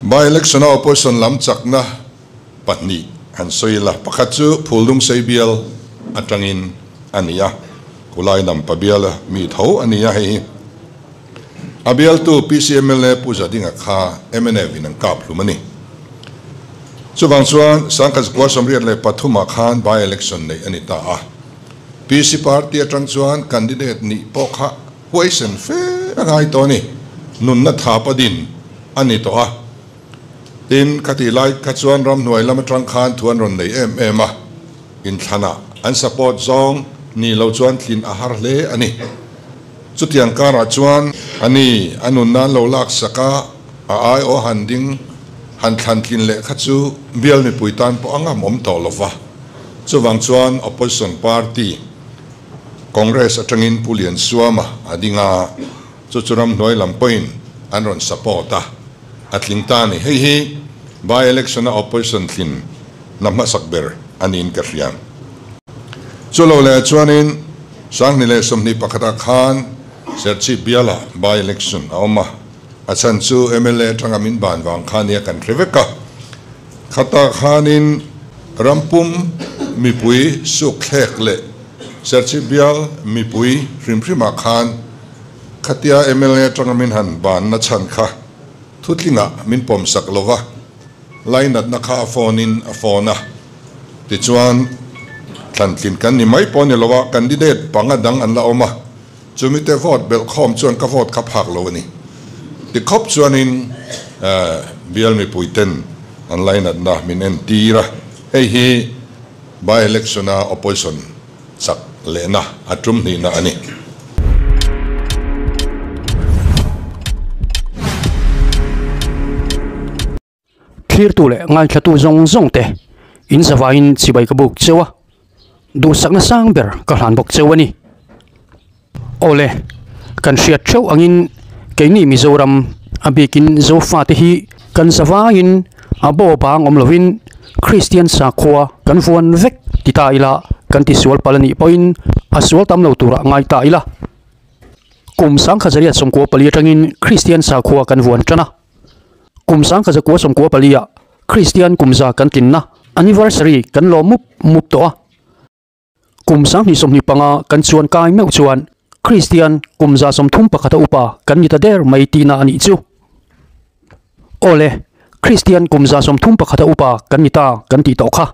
By-election a opposition lam chakna pahnih han sawi ila, pakhat chu Phuldung sei bial atangin a ni a, Kulai Nampa biala mi tho a ni a, hei hi a bialtu PC mla Pu Zadinga kha mnf in an kap hlum a ni. Chuvang chuan Sangkhat zakua 83 ah khan by-election neih a ni ta a, PC party atang chuan candidate nih pawh kha huaisen fe a ngai tawh a ni, nunna thap a din a ni tawh a. Tin, khatih lai kha chuan ramhnuai lam atang khan thu an rawn nei em em a, inthlanah an support zawng ni lo chuan tlin a har hle a ni. Chutiang karah chuan a ni a nunna an lo laksak a, a aiawh han ding han thlan tlin leh kha chu bial mipui tan pawh a ngam awm tawh lo va. Chuvang chuan opposition party Congress atangin Pu Liansuama a ding a. Chu chu ramhnuai lam pawhin an rawn support a, a tling ta a ni. Hei hi by election a opposition tlin na hmasak ber a niin ka hria. Chu lo leh chuanin 2021 ah khan Serchhip biala by election a awm a, a chhan chu mla atanga min ban vang kha nia kan hre vek a. Khatah khanin rampum mipui suk thlek leh Serchhip bial mipui hrim hrimah khan Khatia mla atanga min han banna chhan kha thutlingah min pawmsak lo va, lainatna kha a phone in a phone a, tichuan thlantlin kan ni mai pawh a ni lo a, candidate panga dang an la awm a, chumite vote belh khawm chuan ka vote kha phak lo a ni. Tikhawp chuanin bial mipuiten an lainatna min entir a, hei hi by election a opposition chak lehna a tum hnihna a ni. Thlirtu leh ngaithlatu zawng zawng te in zavaiin chibai ka buk cheu a, duhsakna sang ber ka hlan bawk cheu a ni. Awle, kan hriat theuh angin keini Mizoram a bikin Zofate hi kan zavaiin a bo bang awm lovin Kristian sakhua kan vuan vek ti ta ila kan ti sual palh a nih pawhin a sual tam lo turah ngai ta ila. Kum 1994 atangin Kristian sakhua kan vuan tan a. Kum 1994 ah Kristian kumza kan tlinna anniversary kan lawm mup mup tawh a. Kum 2025 kan chuan kai meuh chuan Kristian kum 31 a upa kan ni ta der mai tihna a nih chu. Awle, Kristian kum 31 a upa kan ni ta kan tih tawh kha.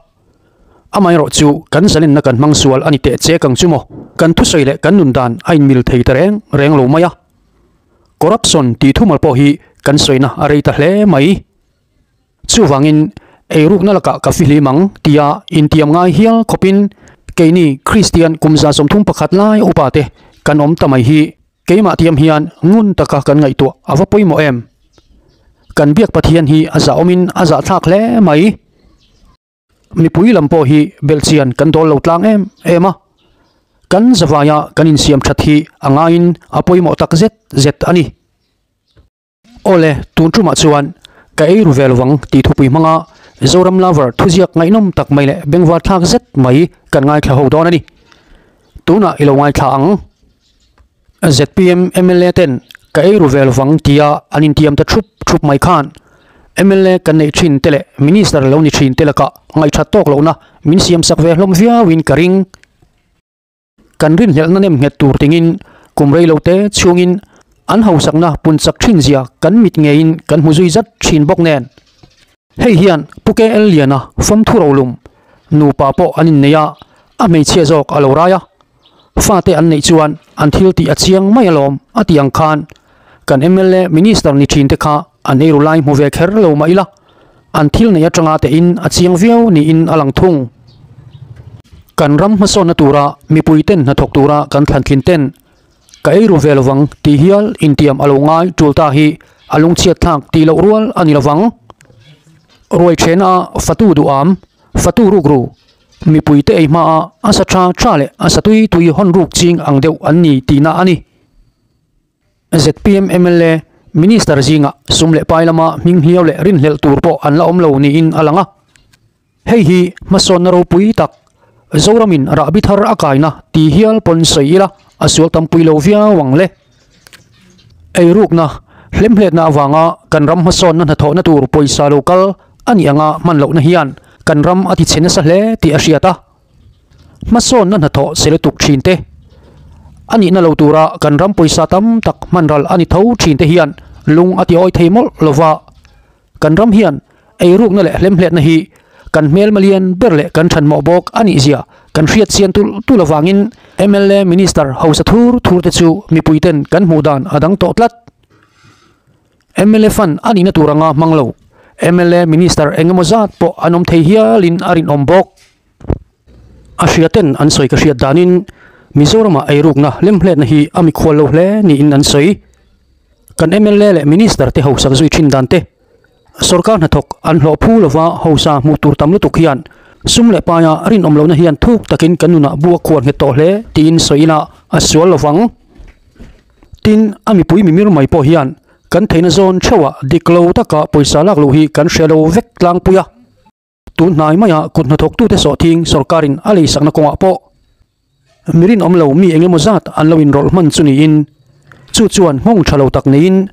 Amaherawh chu kan zalenna kan hmang sual a ni teh chek ang chu maw? Kan thusawi leh kan nun dan a inmil thei ta reng reng lo mai a. Corruption tih thumal pawh hi kan sawina a rei ta hle mai. Chuvangin, eirukna lakah ka fihlim ang tia intiam ngai hial khawpin keini Kristian kum 31 lai upate kan awm ta mai hi keimah tiam hian ngun taka kan ngaihtuah a va pawimawh em? Kan biak Pathian hi a zahawmin a zahthlak hle mai. Mipui lam pawh hi belhchian kan dawl lo tlang em em a, kan zavaia kan insiam that hi a ngaiin a pawimawh tak zet zet a ni. Awle, tun tumah chuan ka ei ru ve lovang tih thupui hmanga Zoram Lover thuziak ngaihnawm tak mai leh bengvar thlak zet mai kan ngaithla ho dawn a ni. Tunah i lo ngaithla ang. Zpm mla ten ka ei ru ve lovang tia an intiam ta thup thup mai khan mla kan neih thin te leh Minister lo ni thin te lakah ngaihthat tawk lohna min siamsak ve hlawm viauin ka ring. Kan rinhlelhna nem nghet tur tingin kum rei lo te chhungin an hausakna pun chak thin zia kan mit ngeiin kan hmu zui zat thin bawk nen. Hei hian Pu KL Liana fam thu rolum nupa pawh an innei a, a hmeichhia zawk a lo rai a, fate an neih chuan an thil tih a chiang mai alawm a tih ang khan kan mla Minister ni thin te kha an eiru lai hmu ve kher lo mah ila An thil neih atanga tein a chiang viau niin a lang thung. Kan ram hmasawnna tura mipui ten hnathawk tura kan thlan thin ten ka ei ru ve lovang tih hial intiam a lo ngai tul ta hi a lungchhiat thlak tih loh rual a ni lovang. Ruai thena a fatu duham, fatu rukru, mipui te ei hmaa a sa tha tha leh a sa tui tui hawn ruk ching ang deuh an ni tihna a ni. Zpm mla Minister zingah sum leh pai lama hming hliau leh rinhlelh tur pawh an la awm lo niin a lang a. Hei hi hmasawnna ropui tak Zoramin rahbi thar a kaina ti hial pawn sawi ila a sual tampui lo viau ang le. Eirukna, Hlemhletna avanga kan ram hmasawnna hnathawhna tur pawisa lo kal a nih anga hman lohna hian kan ram a tichhe nasa hle tih a hriat a. Hmasawnna hnathawh che lutuk thin te, a nihna lo tura kan ram pawisa tam tak hman ral a ni tho thin te hian lung a ti awi thei mawlh lova. Kan ram hian eirukna leh hlemhletna hi kan hmelma lian ber leh kan thanmawh bawk a nih zia kan hriat chian tulh tulh avangin mla Minister hausa thur thur te chu mipui ten kan hmuh dan a dang tawh tlat. Mla fund a nihna tur anga hmang lo mla Minister eng emaw zat pawh an awm thei hialin a rinawm bawk. A hria ten an sawi ka hriat danin Mizoramah eirukna hlemhletna hi a mikhual lo hle niin an sawi. Kan mla leh Minister te hausak zui thin dan te, sorkar hnathawk an hlawh phu lova hausa hmuh tur tam lutuk hian sum leh paia rinawm lohna hian thuk takin kan nunah bu a khuar nghet tawh hle tiin sawi ila a sual lovang. Tin, a mipui mimir mai pawh hian kan theihna zawn theuhah dik lo taka pawisa lak loh hi kan hre lo vek tlangpui a. Tun hnai maia kut hnathawktute sawhthing sorkarin a leisakna kawngah pawh mi rinawm lo mi eng emaw zat an lo inrawlh hman chu niin chu chuan nghawng tha lo tak neiin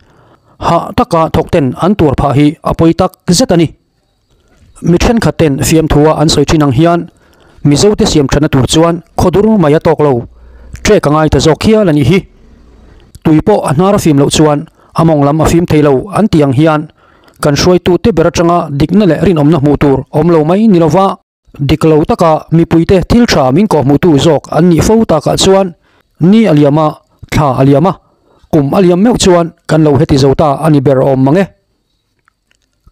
hah taka thawkten an tuar phah hi a pawi tak zet a ni. Mi thenkhatten fiamthua an sawi thin ang hian Mizote siam thatna tur chuan khawdur mai a tawk lo, trek a ngai ta zawk hial a nih hi. Tui pawh a hnar a fim loh chuan a mawng lam a fim thei lo an tih ang hian Kan hruaitute ber atanga dikna leh rinawmna hmuh tur awm lo mai ni lova, dik lo taka mipuite thil tha min kawhhmuhtu zawk an nih fo takah chuan ni a liam a, thla a liam a, kum a liam meuh chuan kan lo heti zo ta a ni ber awm mang e.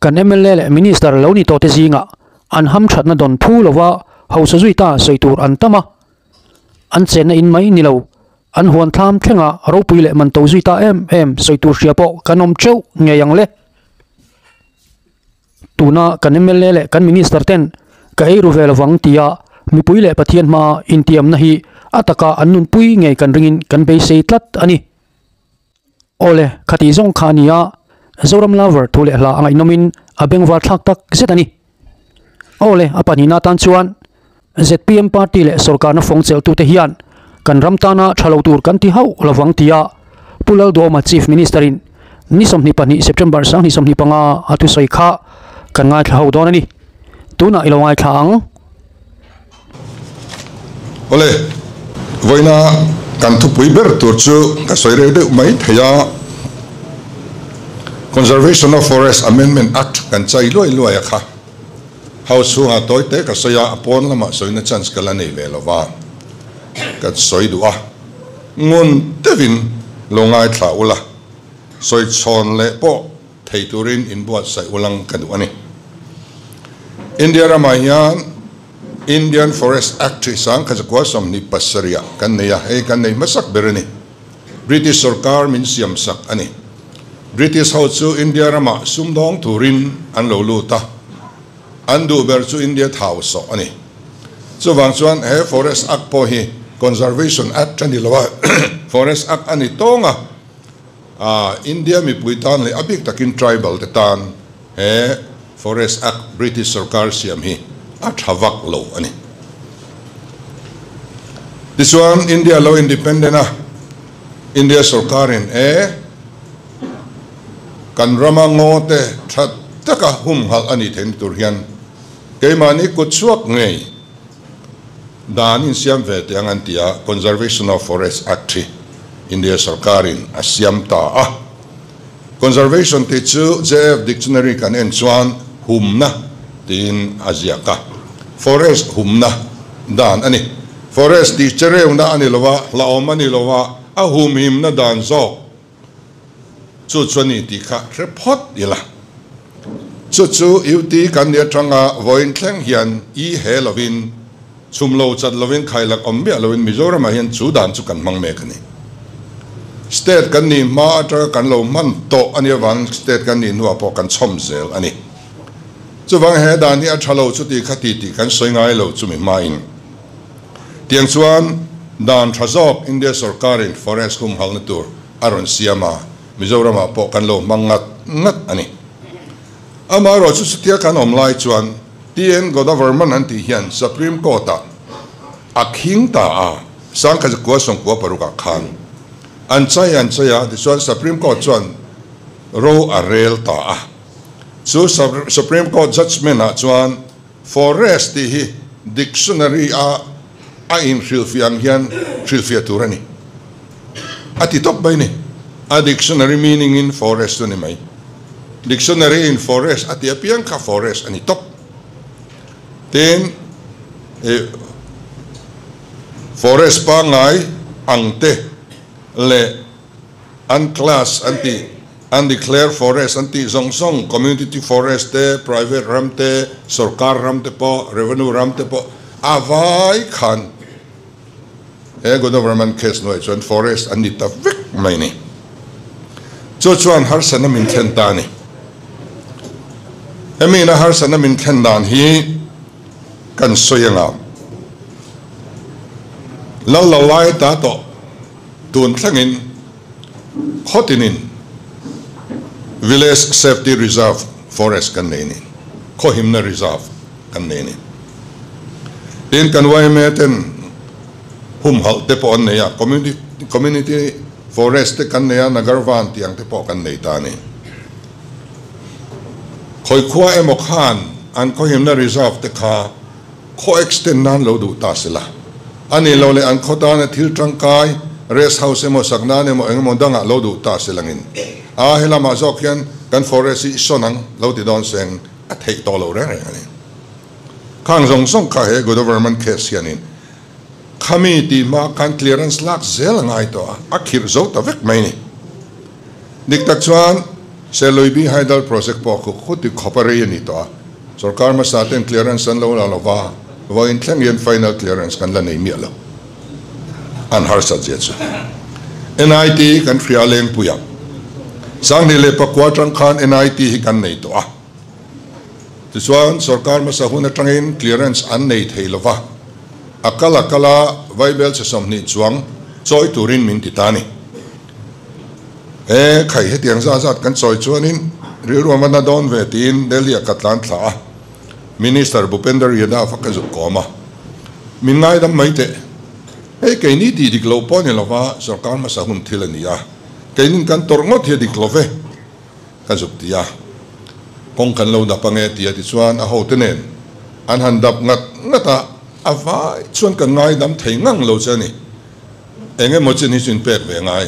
Kan mla leh Minister lo ni tawhte zingah an hamthatna dawn phu lova hausa zui ta sawi tur an tam a, an chenna in mai ni lo, an huan thlam thlenga ropui leh man to zui ta em em sawi tur hria pawh kan awm teuh ngei ang le. Tuna kan mla leh kan Minister ten ka ei ru ve lovang tia mipui leh Pathian hmaa intiamna hi a taka an nunpui ngei kan ringin kan beisei tlat a ni. Awle, khati zawng kha a ni a, Zoram Lover thu leh hla a ngaihnawmin a bengvar thlak tak zet a ni. Awle, a pahnihna atan chuan zpm party leh sorkarna fawng chelhtute hian kan ram tana tha lo tur kan ti hauh lovang tia Pu Lalduhoma Chief Minister-in ni 22 September 2025 a thusawi kha kan ngaithla ho dawn a ni. Tunah i lo ngaithla ang. Awle, vawiina kan thupui ber tur chu ka sawi rei deuh mai thei a, Conservation of Forest Amendment Act kan chai luai luai a kha. House chhungah tawi te ka sawi a, a pawn lamah sawina chance ka la nei ve lo va, ka sawi duh a, ngun deuhin lo ngaithla ula, sawi chhawn leh pawh thei turin inbuatsaih ulang ka duh a ni. India ramah hian Indian Forest Act hi sangkhatzakua 27 ah kan nei a, hei kan nei hmasak ber a ni. British sorkar min siamsak a ni. British ho chu India ramah sumdawng turin an lo lut a, an duh ber chu India thau sawh a ni. Chuvang chuan he Forest Act pawh hi Conservation Act a ni lo a, Forest Act a ni tawng a. India mipui tan leh a bik takin tribal te tan he Forest Act British sorkar siam hi a tha vak lo a ni. Tichuan India lo independent a, India sorkarin e kan rama ngaw te tha taka humhalh a nih theihna tur hian keimahni kut chhuak ngei Dan insiam ve teh ang an ti a, Conservation of Forest Act hi India sorkarin a siam ta a. Conservation tih chu JF Dictionary kan en chuan humna tiin a ziak a, forest humna dan a ni. Forest tih chereuna a ni lo a, hlauhawm a ni lo a, a humhimna dan zawk Chu chu a ni tih kha hre phawt ila. Chu chu UT kan ni atanga vawiin thleng hian i he lovin, chhum lo chat lovin, khailak awm miah lovin Mizoramah hian chu dan chu kan hmang mek a ni. State kan nih hma atanga kan lo hman tawh a nih avangin state kan nih hnuah pawh kan chhawm zel a ni. Chuvang he dan hi a tha lo chuti kha ti tih kan sawi ngai lo chumi hmain. Tiang chuan dan tha zawk India sorkarin forest humhalna tur a rawn siam a, Mizoramah pawh kan lo hmang ngat ngat a ni. Amaherawh chu chutia kan awm lai chuan TN Godavarman an tih hian Supreme Court-ah a khing ta a, Sangkhaza kua sawmkua parukah khan an chai an chai a, tichuan Supreme Court chuan ro a rel ta a. Chu Supreme Court judgement ah chuan forest tih hi dictionary a a inhrilhfiah ang hian hrilhfiah tur a ni. A ti tawp mai ni. A dictionary meaning in forest chu a ni mai. Dictionary in forest a ti apiang kha forest a ni tawp. Tin, ih forest pangngai ang te leh an class an tih, an declare forest an tih zawng zawng, community forest te, private ram te, sorkar ram te pawh, revenue ram te pawh a vai khan he Godavarman case hnuaiah chuan forest an ni ta vek mai a ni. Chu chuan harsatna min thlen ta a ni. Hemi ina harsatna min thlen dan hi kan sawi anga lal lo lai ta tawh tun thlengin khawtinin Village Safety Reserve Forest kan nei a ni, khawhimna reserve kan nei a ni. Tin, kan yma ten humhalh te pawh an nei a, Community Forest te kan nei a, Nagarvan tih ang te pawh kan nei ta a ni. Khawi khua emaw khan an khawhimna reserve te kha khaw extend nan lo duh ta se la, a nih loh leh an khaw tana thil tangkai rest house emaw sak nan emaw eng emaw dangah lo duh ta se langin a helamah zawk hian kan forest hi sawn ang lo ti dawn seng a theih tawh lo reng reng a ni. Khang zawng zawng kha he Godavarman case hianin khami tih hma khan clearance lak zel a ngai tawh a, a khirh zo ta vek mai a ni. Dik tak chuan Seluibi Hydel Project pawh khu khuti khawp a rei a ni tawh a, sorkar hmasa ten clearance an lo la lo va, vawiin thleng hian final clearance kan la nei miah lo. An harsat zia chu. NIT kan hria lengpui ang. 2009 atang khan NIT hi kan nei tawh a. Tichuan sorkar hmasa hun atangin clearance an nei thei lo va, a kal a kal a vaibel chhe 20 chuang chawi turin min ti ta a ni. He khai hetiang zat zat kan chawi chuanin rilru a mana dawn ve tiin Delhi-ah ka tlan thla a, Minister Bhupender Yadav a ka zuk kawm a, min ngaidam mai teh. Hei keini tih dik loh pawh ni lova sorkar hmasa hun thil a ni a, keinin kan tawrh ngawt hi a dik lo ve ka zuk ti a, kawng kan lo dap ange tia tichuan a hote nen an han dap ngat ngat a, a vai chuan kan ngaidam thei ngang lo che a ni. Eng emaw chin hi chu in pek ve ngai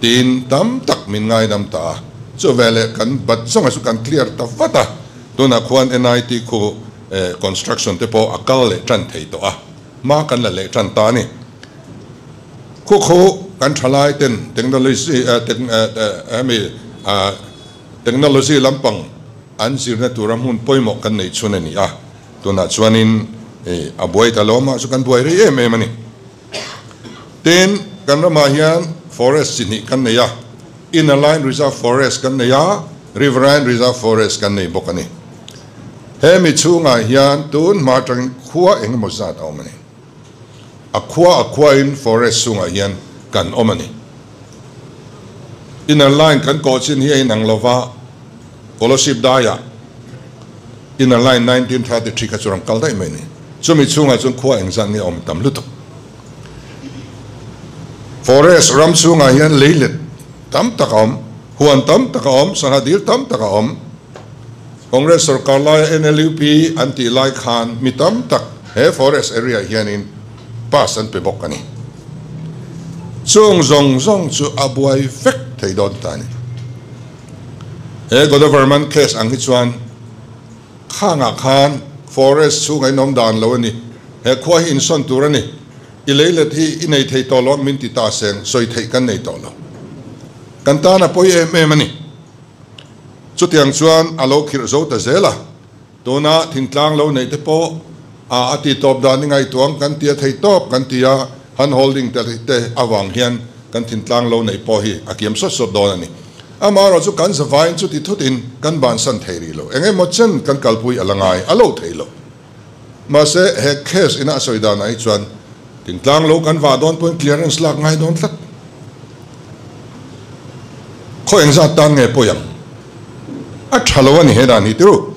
tiin tam tak min ngaidam ta a, chu veleh kan bat zawnga chu kan clear ta vat a, tunah khuan NIT khu construction te pawh a kal leh tan thei tawh a, hma kan la leh tan ta a ni. Khu khu kan thalai ten technology hemi technology lampang an zirna tura hmun pawimawh kan neih chhun a ni a, tunah chuanin a buai ta lo mah chu kan buai rei em em a ni. Tin, kan ramah hian forest chi hnih kan nei a, Inner Line Reserve Forest kan nei a, Riverine Reserve Forest kan nei bawk a ni. He mi chhungah hian tun hma atangin khua eng emaw zat a awm a ni. A khua a khuain forest chhungah hian kan awm a ni. Inner Line kan kawh chin hi a inang lova, Kolosip daiah Inner Line 1933 kha chu rawn kal daih mai a ni. Chumi chhungah chuan khua engzat nge awm tam lutuk. Forest ram chhungah hian leilet tam tak a awm, huan tam tak a awm, sangha dil tam tak a awm. Congress sorkar laia NLUP an tih lai khan mi tam tak he forest area hianin pass an pe bawk a ni. Chung zawng zawng chu a buai vek thei dawn ta a ni. He Godavarman case ang hi chuan khangah khan forest chhungah in awm dan lo a ni, he khua hi insawn tur a ni, i leilet hi i nei thei tawh lo min ti ta seng sawi theih kan nei tawh lo. Kan tan a pawi em em a ni. Chutiang chuan a lo khirh zo ta zel a, tuna thingtlang lo neih te pawh a a ti tawp dan i ngaihtuang kan ti a thei tawp kan ti a, hand holding te te avang hian kan thingtlang lo neih pawh hi a kiam sawt sawt dawn a ni. Amaherawh chu kan zavaiin chuti thutin kan bansan thei rih lo, eng emaw chen kan kalpui a la ngai a lo thei lo. Mahse he case ina a sawi danah hi chuan thingtlang lo kan vah dawn pawhin clearance lak ngai dawn tlat. Khaw engzat tan nge pawi ang? A tha lo a ni he dan hi tiru.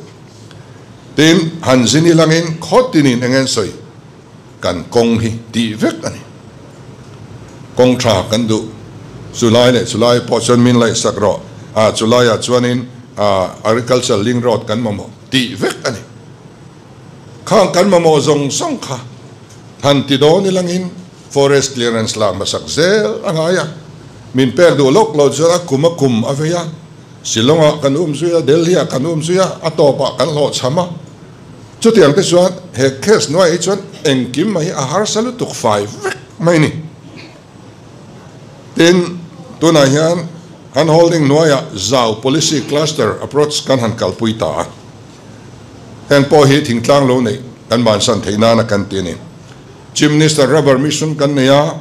Tin, han zin ilangin khaw tinin eng en sawi kan kawng hi tih vek a ni. Kawng tha kan duh, chulai leh chulai pawh chuan min laihsak rawh. A chulaiah chuanin Agriculture Link Road kan mamawh tih vek a ni. Khang kan mamawh zawng zawng kha han ti dawn ilangin Forest Clearance lak hmasak zel a ngai a. Min pek duh lawk lo chuan a kum a kum a vei a. Shillong-ah kan um zui a, Delhi-ah kan um zui a, a tawpah kan hlawhchham a. Chutiang te chuan he case hnuaiah hi chuan engkim mai hi a harsa lutuk fai vek mai a ni. Tin, tunah hian han holding hnuaiah zau policy cluster approach kan han kalpui ta a. Heng pawh hi thingtlang lo neih kan bansan theih nana kan ti a ni. Chief Minister Rubber Mission kan nei a,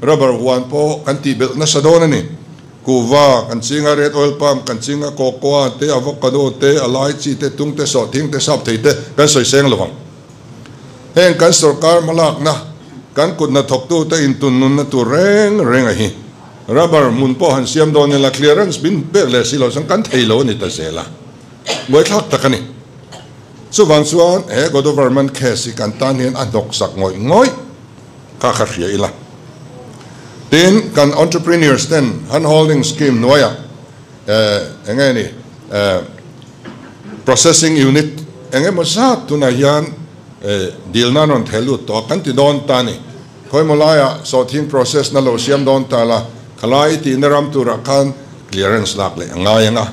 rubber huan pawh kan tihbelh nasa dawn a ni. Kuhva kan ching a, red oil palm kan ching a, cocoa te, avocado te, a lai chi te, tung te, sawhthing te, sap thei te kan sawi seng lo ang. Heng kan sorkar hmalakna, kan kut hnathawktute intunnunna tur reng reng a hi. Rubber hmun pawh han siam dawn ila clearance min pek leh si lo chuan kan thei lo a ni ta zel a, buaithlak tak a ni. Chuvang chuan he Godoverman case hi kan tan hian a hnawksak ngawih ngawih kha kha hria ila. Tin, kan entrepreneurs ten hand holding scheme hnuaiah eng nge ni processing unit eng emaw zat tunah hian dilna an rawn theh lut tawh a, kan ti dawn ta a ni. Khawimaw laiah sawhthing process na lo siam dawn ta la, khalai i tihna ram turah khan clearance lak leh a ngai ang a.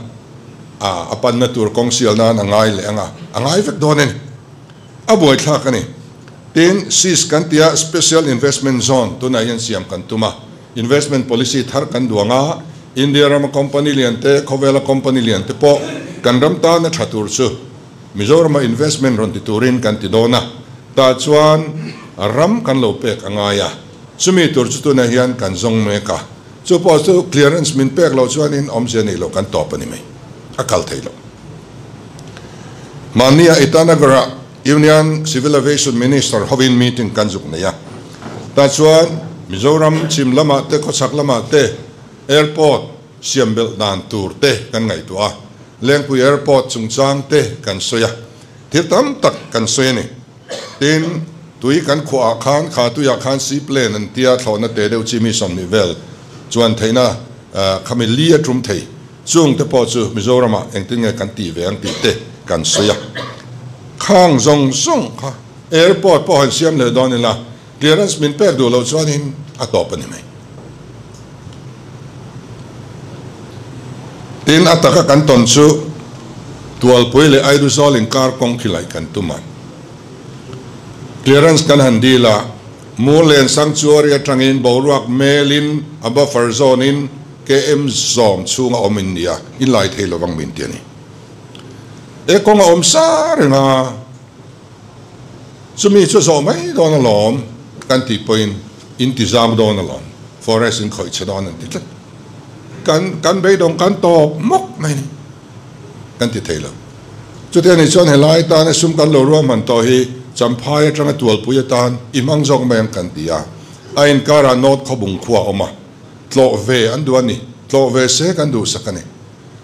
A panna tur kawng sial nan a ngai leh ang a, a ngai vek dawn a ni. A buaithlak a ni. Tin, SIS kan tia Special Investment Zone tunah hian siam kan tum a. Investment Policy thar kan duang a, India rama company lian te, khawvela company lian te pawh kan ram tana tha tur chu Mizorama investment rawn ti turin kan ti dawn a. Tah chuan ram kan lo pek a ngai a, chumi tur chu tunah hian kan zawng mek a. Chu pawh chu clearance min pek loh chuanin awmzia neih loh kan tawp a ni mai. A kal thei lo. Mahnia Itanagar-ah Union Civil Aviation Minister hovin meeting kan zuk nei a. Tah chuan Mizoram chhim lamah te khawchhak lamah te airport siam belh dan tur te kan ngaihtuah a. Lengpui Airport chungchang te kan sawi a. Thil tam tak kan sawi a ni. Tin, tui kan khuahah khan, kha tuiah khan seaplane an tia thlawhna te deuh chi mi 20 vel chuan theihna khami li a tum thei. Chung te pawh chu Mizoramah engtin nge kan tih ve ang tih te kan sawi a. Khang zawng zawng kha airport pawh han siam leh dawn ila, clearance min pek duh loh chuanin a tawp a ni mai. Tin, a taka kan tawn chu Tualpui leh Aiduzawl inkar kawng khi laih kan tum a. Clearance kan han dil a, Murlen Sanctuary atangin boruak melin a buffer zone in KM zawm chhunga awm in nia, in lai thei lovang min ti a ni. E kawng a awm sa reng a. Chumi chu zawh mai dawn alawm kan tih pawhin in ti zau dawn alawm, forest in khawih che dawn an ti tlat. Kan kan beidawng kan tawp mawk mai ni kan ti thei lo. Chuti anih chuan helai tana sum kan lo ruahman tawh hi Champhai atanga Tualpui atan i hmang zawk mai ang kan ti a. A inkarah North Khawbung khua a awm a, tlawh ve an duh a ni, tlawh ve se kan duhsak a ni.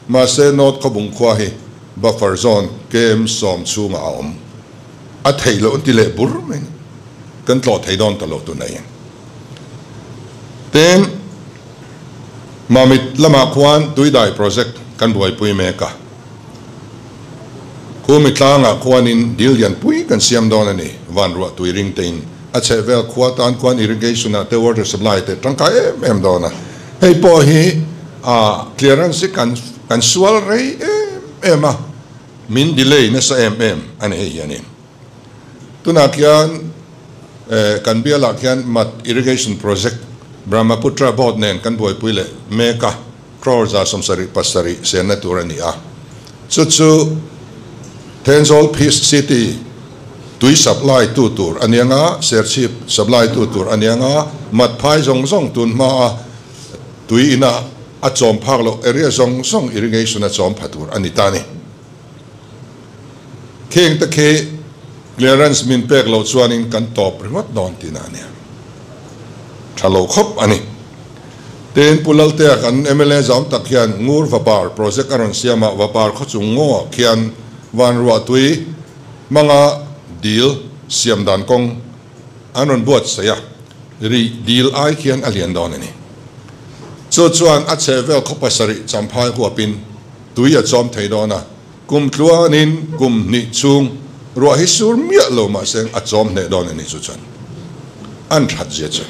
Mahse North Khawbung khua hi buffer zone KM 10 chhungah a awm. A theih loh an ti leh bur mai ni. Kan tlawh thei dawn ta lo tun aiin. Tin, Mamit lamah khuan Tuidai project kan buaipui mek a. Khumi tlangah khuanin dil lianpui kan siam dawn a ni. Vanruah tui ring tein a chhehvel khua tan khuan irrigation ah te water supply te tangkai em em dawn a. Hei pawh hi a clearance hi kan kan sual rei em em a, min delay nasa em em a ni hei hianin. Tunah khian kan bialah khian Mat Irrigation Project Brahmaputra Board nen kan buaipui leh mek a, crore 77 senna tur a ni a. Chu chu Thenzawl Peace City tui supply tu tur a nia nga, Serchhip supply tu tur a nia nga, Mat phai zawng zawng tun hmaa tui ina a chawm phak loh area zawng zawng irrigation a chawm pha tur a ni ta a ni. Kheng te khi clearance min pek loh chuanin kan tawp ringawt dawn tihna a nia. Tha lo khawp a ni. Tin, Pu Laltea kan mla zam tak hian Ngur Vapar project a rawn siam a, Vapar khawchung ngawah khian Vanruahtui hmanga dil siam dan kawng an rawn buatsaih a, ri dil ai khian a lian dawn a ni. Chu chuan a chhehvel khaw pasarih Champhai huapin tui a chawm thei dawn a, kum tluanin kum hnih chhung ruah hi sur miah lo mahse a chawm hneh dawn a ni chu chuan an that zia chu.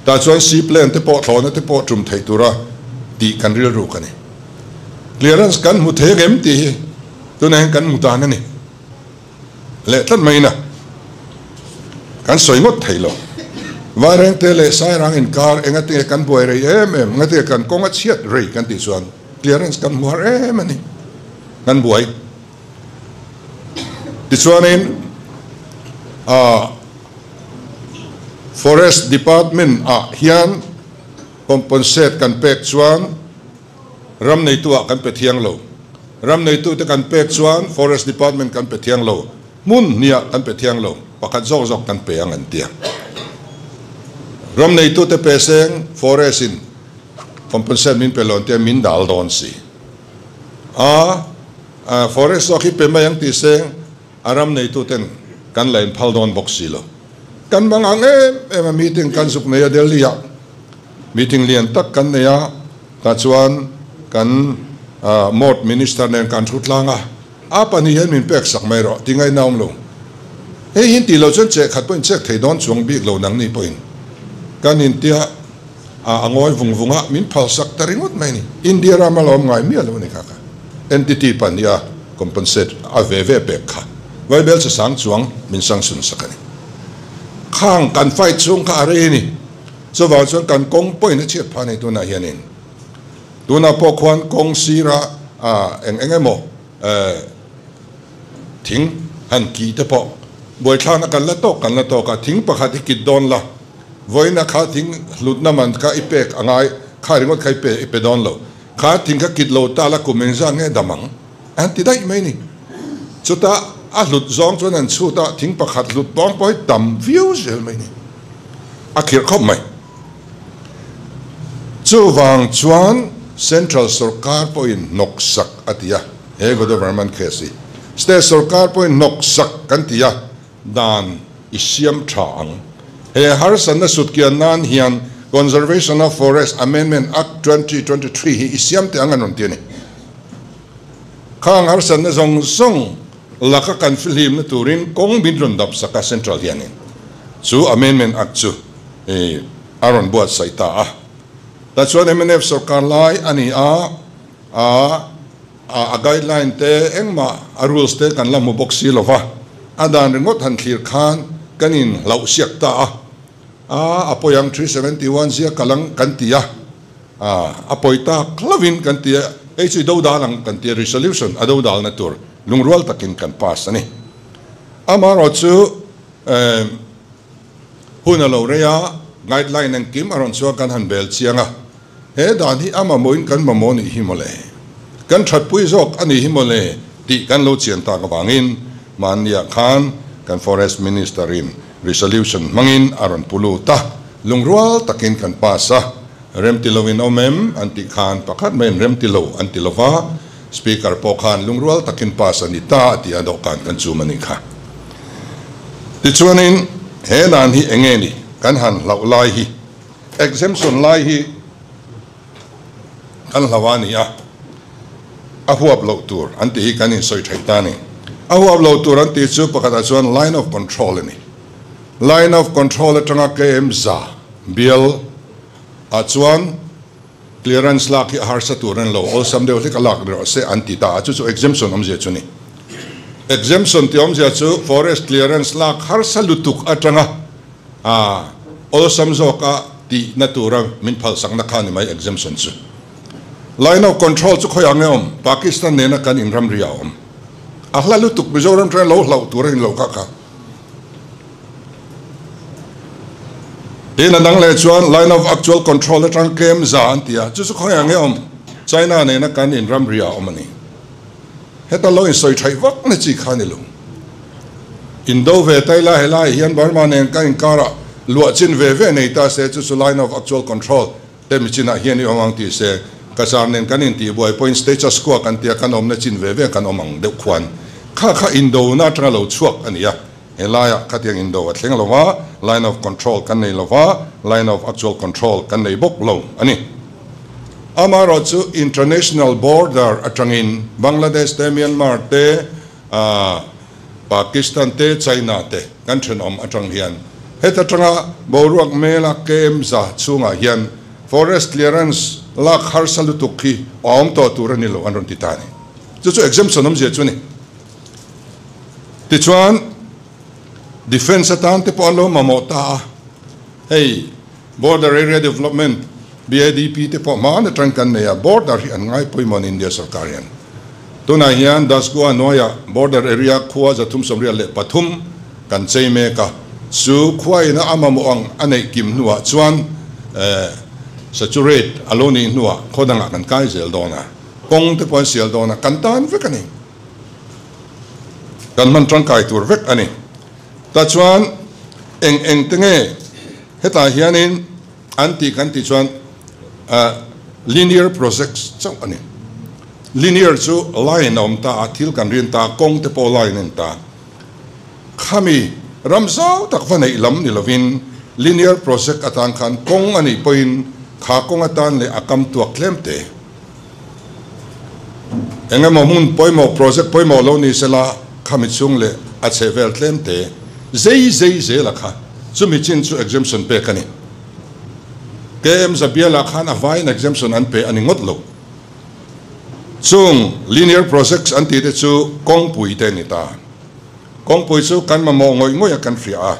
Tah chuan seaplane te pawh thlawhna te pawh tum theih tura tih kan rilruk a ni. Clearance kan hmu thei angem tih hi tunah hian kan hmu dan a ni. Leh tlat mai ina kan sawi ngawt thei lo. Vairengte leh Sairang inkar engatinge kan buai rei em em, engatinge kan kawng a chhiat rei kan tih chuan clearance kan hmu har em a ni. Kan buai. Tichuanin ah Forest Department ah hian compensate kan pek chuan Ram neitu ah kan pe thiang lo. Ram neitu te kan pek chuan Forest Department kan pe thiang lo. Hmun hniah kan pe thiang lo. Pakhat zawk zawk kan pe ang an tia. Ram neitu te pe seng Forest in compensate min pe lo an tia min dal dawn si. A Forest zawk hi pe mai ang tih seng a ram neitu ten kan la inphal dawn bawk si lo. Kan mang ang em em a meeting kan zuk nei a Delhi ah. Meeting lian tak kan nei a, tah chuan kan Mort Minister nen kan thu tlang a, a pahnih hian min pek sak mai rawh ti ngaihna awm lo. Hei hi tih loh chuan cheh khat pawhin chek thei dawn chuang bik lo nangni pawhin kan intia a ngawi vung vung a, min phal sak ta ringawt mai a ni. India ram a la awm ngai miah lo a ni kha kha. Entity pahnih a compensate a ve ve pek kha Vaibel che sang chuang min sanction sak a ni. Khang kan fight chhung kha a rei a ni. Chuvang chuan kan kawng pawhin a chhiat phah a ni tunah hianin. Tunah pawh khuan kawng sira eng eng emaw thing han kih te pawh buaithlakna kan la tawk kan la tawk a, thing pakhat hi kit dawn la, vawiina kha thing hlutna man kha i pek a ngai, kha ringawt kha i pe i pe dawn lo, kha thing kha kit lo ta la kum engzah nge dam ang an ti daih mai ni. Chutah a hlut zawng chuan an chhut a, thing pakhat hlut pawng pawh hi tam viau zel mai ni. A khirh khawp mai. Chuvang chuan Central sawrkar pawhin hnawksak a ti a, he Godavarman case hi. State sawrkar pawhin hnawksak kan ti a, dan i siam tha ang. He harsatna sutkian nan hian Conservation of Forest Amendment Act 2023 hi i siam teh ang an rawn ti a ni. Khang harsatna zawng zawng laka kan fihlimna turin kawng min rawn dap sak a Central hianin chu Amendment Act chu a rawn buatsaih ta a. Tah chuan mnf sawrkar lai a ni a, a a guideline te engmah a rules te kan la hmu bawk si lo va, a dan ringawt han thlir khan kan in hlauh siak ta a, a a pawi ang 371 zia kal ang kan ti a. A pawi tak hlauhin kan ti a, hei chu i do dal ang kan ti a, resolution a do dalna tur lungrual takin kan pass a ni. Amaherawh chu hun a lo rei a, guideline engkim a rawn chhuak kan han bel chiang a, he dan hi a mamawhin kan mamawh nih hi mawle, kan thatpui zawk a nih hi mawle tih kan lo chian tak avangin mahniah khan kan Forest Minister-in resolution hmangin a rawn pu lut a, Lungrual takin kan pass a, remti lo in awm em? an tih khan pakhat maiin remti lo an ti lo va, Speaker pawh khan lungrual takin pass a ni ta a ti a, dawhkan kan chum a nih kha. Tichuanin he dan hi eng nge ni kan han hlauh lai hi, exemption lai hi kan hlauh a ni a, a huap loh tur an tih hi kan insawi theih ta a ni. A huap loh tur an tih chu pakhatah chuan line of control a ni. Line of control atanga KM za bial ah chuan clearance lak hi a harsa tur a ni lo, awlsam deuh hlek a lak rawh se an ti ta a, chu chu exemption awmzia chu ni. Exemption tih awmzia chu forest clearance lak harsa lutuk atanga awlsam zawka tihna tura min phalsakna kha ni mai exemption chu. Line of control chu khawiah nge awm? Pakistan nena kan inramri ah a awm. A hla lutuk Mizoram atanga lo hlauh tur a ni lo kha kha. Tin a dang leh chuan line of actual control atang tlem za an ti a, chu chu khawiah nge awm? China nena kan in ramri ah awm a ni. Heta lo insawi thaih vak na chi kha ni lo. Indo ve ta ila helaiah hian Burma nen kan inkarah luah chin ve ve nei ta se chu chu line of actual control te mi chinah hian i awm ang tih se, Cachar nen kan intihbuai pawhin status quo kan tia kan awmna chin ve ve kan awm ang deuh khuan kha kha indona atanga lo chhuak a ni a, helaiah khatiang indo a thleng lo va, line of control kan nei lo va, line of actual control kan nei bawk lo a ni. Amaherawhchu international border atangin Bangladesh te, Myanmar te, Pakistan te, China te kan thenawm atang hian heta tanga boruak mela KM za chhungah hian forest clearance lak harsa lutuk hi a awm tawh tur a ni lo an rawn ti ta a ni. Chu chu exemption awmzia chu a ni. Tichuan defence atan te pawh an lo mamawh ta a, hei Border Area Development, BADP, te pawh hmaan atang kan nei a, border hi an ngai pawimawh an India sorkar hian. Tunah hian Dasgoa hnuaiah border area khua 383 kan chei mek a, chu khua ina a mamawh ang a neih kim hnuah chuan saturate a lo nih hnuah khaw dangah kan kai zel dawn a, kawng te pawh an sial dawn a, kan tan vek a ni. Kan hman tangkai tur vek a ni. Tah chuan eng eng te nge hetah hianin an tih kan tih chuan linear projects chauh a ni. Linear chu line a awm ta a, thil kan rin ta, kawng te pawh line a ni ta. Khami ram zau tak va neih lam ni lovin linear project atan khan kawng a nih pawhin kha kawng atan leh a kam tuak tlem te. Eng emaw hmun pawimawh, project pawimawh lo ni sela, khami chhung leh a chheh vel tlem te, zei zei zela kha chumi chin chu exemption pek a ni. KM Zabiala khan a vaiin exemption an pe a ni ngawt lo. Chung linear projects an tih te chu kawngpui te a ni ta. Kawngpui chu kan mamawh ngawih ngawih a kan hria a.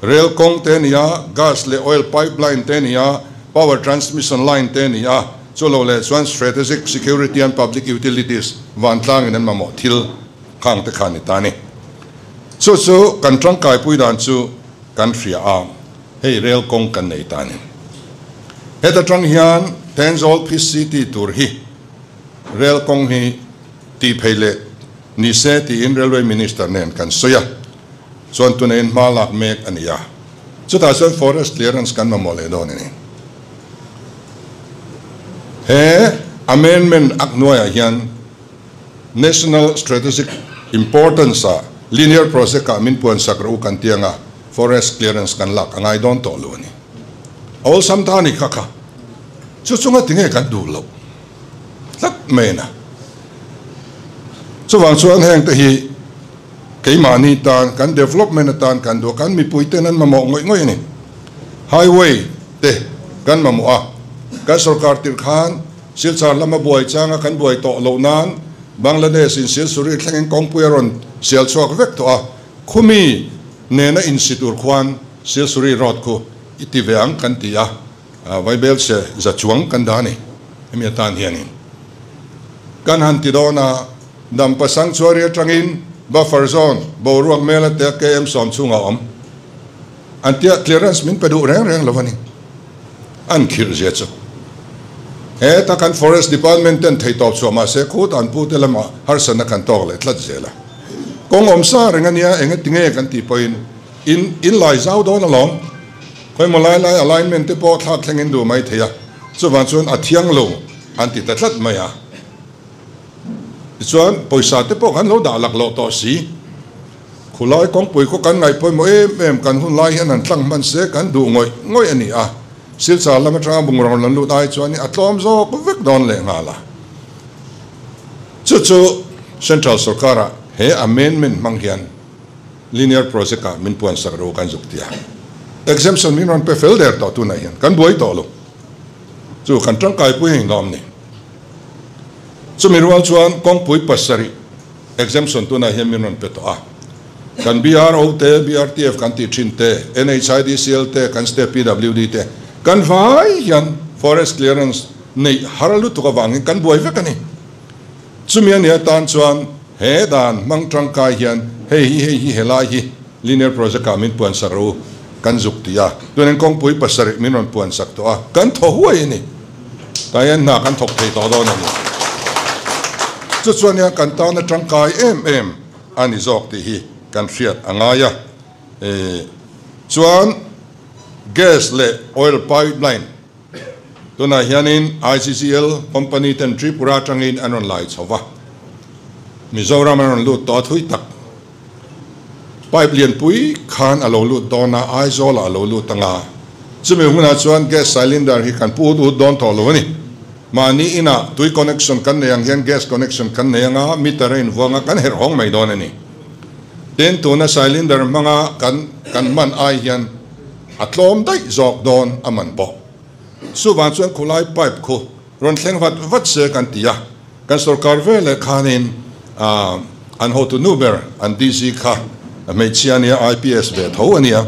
Rail kawng te a ni a, gas leh oil pipeline te a ni a, power transmission line te a ni a, Chu lo leh chuan Strategic Security and Public Utilities vantlangin an mamawh thil khang te kha a ni ta a ni. Chu chu kan tangkaipui dan chu kan hria a, hei rel kawng kan nei ta a ni. Heta tang hian Thenzawl Phi City tur hi rel kawng hi tih phei leh ni se tiin Railway Minister nen kan sawi a, chuan tuneiin hma lak mek a ni a. Chutah chuan Forest Clearance kan mamawh leh dawn a ni. He amendment ak hnuaiah hian National Strategic Importance ah Linear Project ah min puansak rawh u kan ti anga Forest Clearance kan lak a ngai dawn tawh lo a ni. A awlsam ta a ni kha kha. Chu chunga tinge kan duh loh tlat mai na. Chuvang chuan heng te hi keimahni tan kan development atan kan duh a, kan mipui ten an mamawh ngawih ngawih a ni. Highway te kan mamawh a, kan sorkar tirh khan Silchar lama buai changa kan buai tawh loh nan Bangladesh in Silsuri thlengin kawngpui a rawn sial chhuak vek tawh a, khumi nena insi tur khuan Silsuri road khu i ti ve ang kan ti a, Vaibel se za chuang kan dah a ni hemi atan hianin kan han ti dawn a, Dampa Sanctuary atangin buffer zone boruak mela te KM sawm chhungah a awm. An tia clearance min pe duh reng reng lo a ni. An khirh zia chu. Heta kan Forest Department ten thei tawp chhuah mah se khut an pute lamah harsatna kan tawk leh tlat zel a. Kawng awm sa reng a nia eng ati nge kan tih pawhin in in lai zau dawn alawm. Khawimaw lai lai alignment te pawh thlak thleng in duh mai thei a, chuvang chuan a thiang lo an ti ta tlat mai a. Tichuan pawisa te pawh kan lo dah laklawh tawh si. Khulai kawngpui khaw kan ngaih pawimawh em em kan hun lai hian han tlang hman se kan duh ngawih ngawih a ni a, Silchar lam atanga bungraw rawn lut ai chuan a tlawm zawk vek dawn leh nghal a. Chu chu Central sorkara he amendment hmang hian Linear Project ah min puansak ro kan zuk ti a, exemption min rawn pe fel der tawh tunah hian kan buai tawh lo. Chu kan tangkaipui a inlawm ni. Chumi rual chuan kawngpui pasarih Exemption tunah hian min rawn pe tawh a. Kan BRO te, BRTF kan tih thin te, NHIDCL te, kan state PWD te, kan vai hian forest clearance neih har lutuk avangin kan buai vek a ni. Chumi a nih atan chuan he dan hmang tangkai hian hei hi hei hi helai hi linear project ah min puansak rawh u kan zuk ti a. Tunin kawngpui pasarih min rawn puansak tawh a, kan thaw huai a ni. Tah hian hna kan thawk thei tawh dawn a ni. Chu chuan hian kan tana tangkai em em a ni zawk tih hi kan hriat a ngai a. Chuan gas leh oil pipeline tunah hianin ICCL company ten Tripura atangin an rawn lai chho va, Mizoram an rawn lut tawh a thui tak. Pipe lianpui khan a lo lut dawn a, Aizawlah a lo lut ang a. Chumi hunah chuan gas cylinder hi kan pu ut ut dawn tawh lo a ni. Mahni inah tui connection kan nei ang hian gas connection kan nei anga meter a invuang a, kan herh hawng mai dawn a ni. Tin, tuna cylinder hmanga kan kan hman ai hian a tlawm daih zawk dawn a man pawh. Chuvang chuan khulai pipe khu rawn thleng vat vat se kan ti a, kan sorkar veleh khanin an hotu nu ber an DC kha hmeichhia ania IPS ve tho ania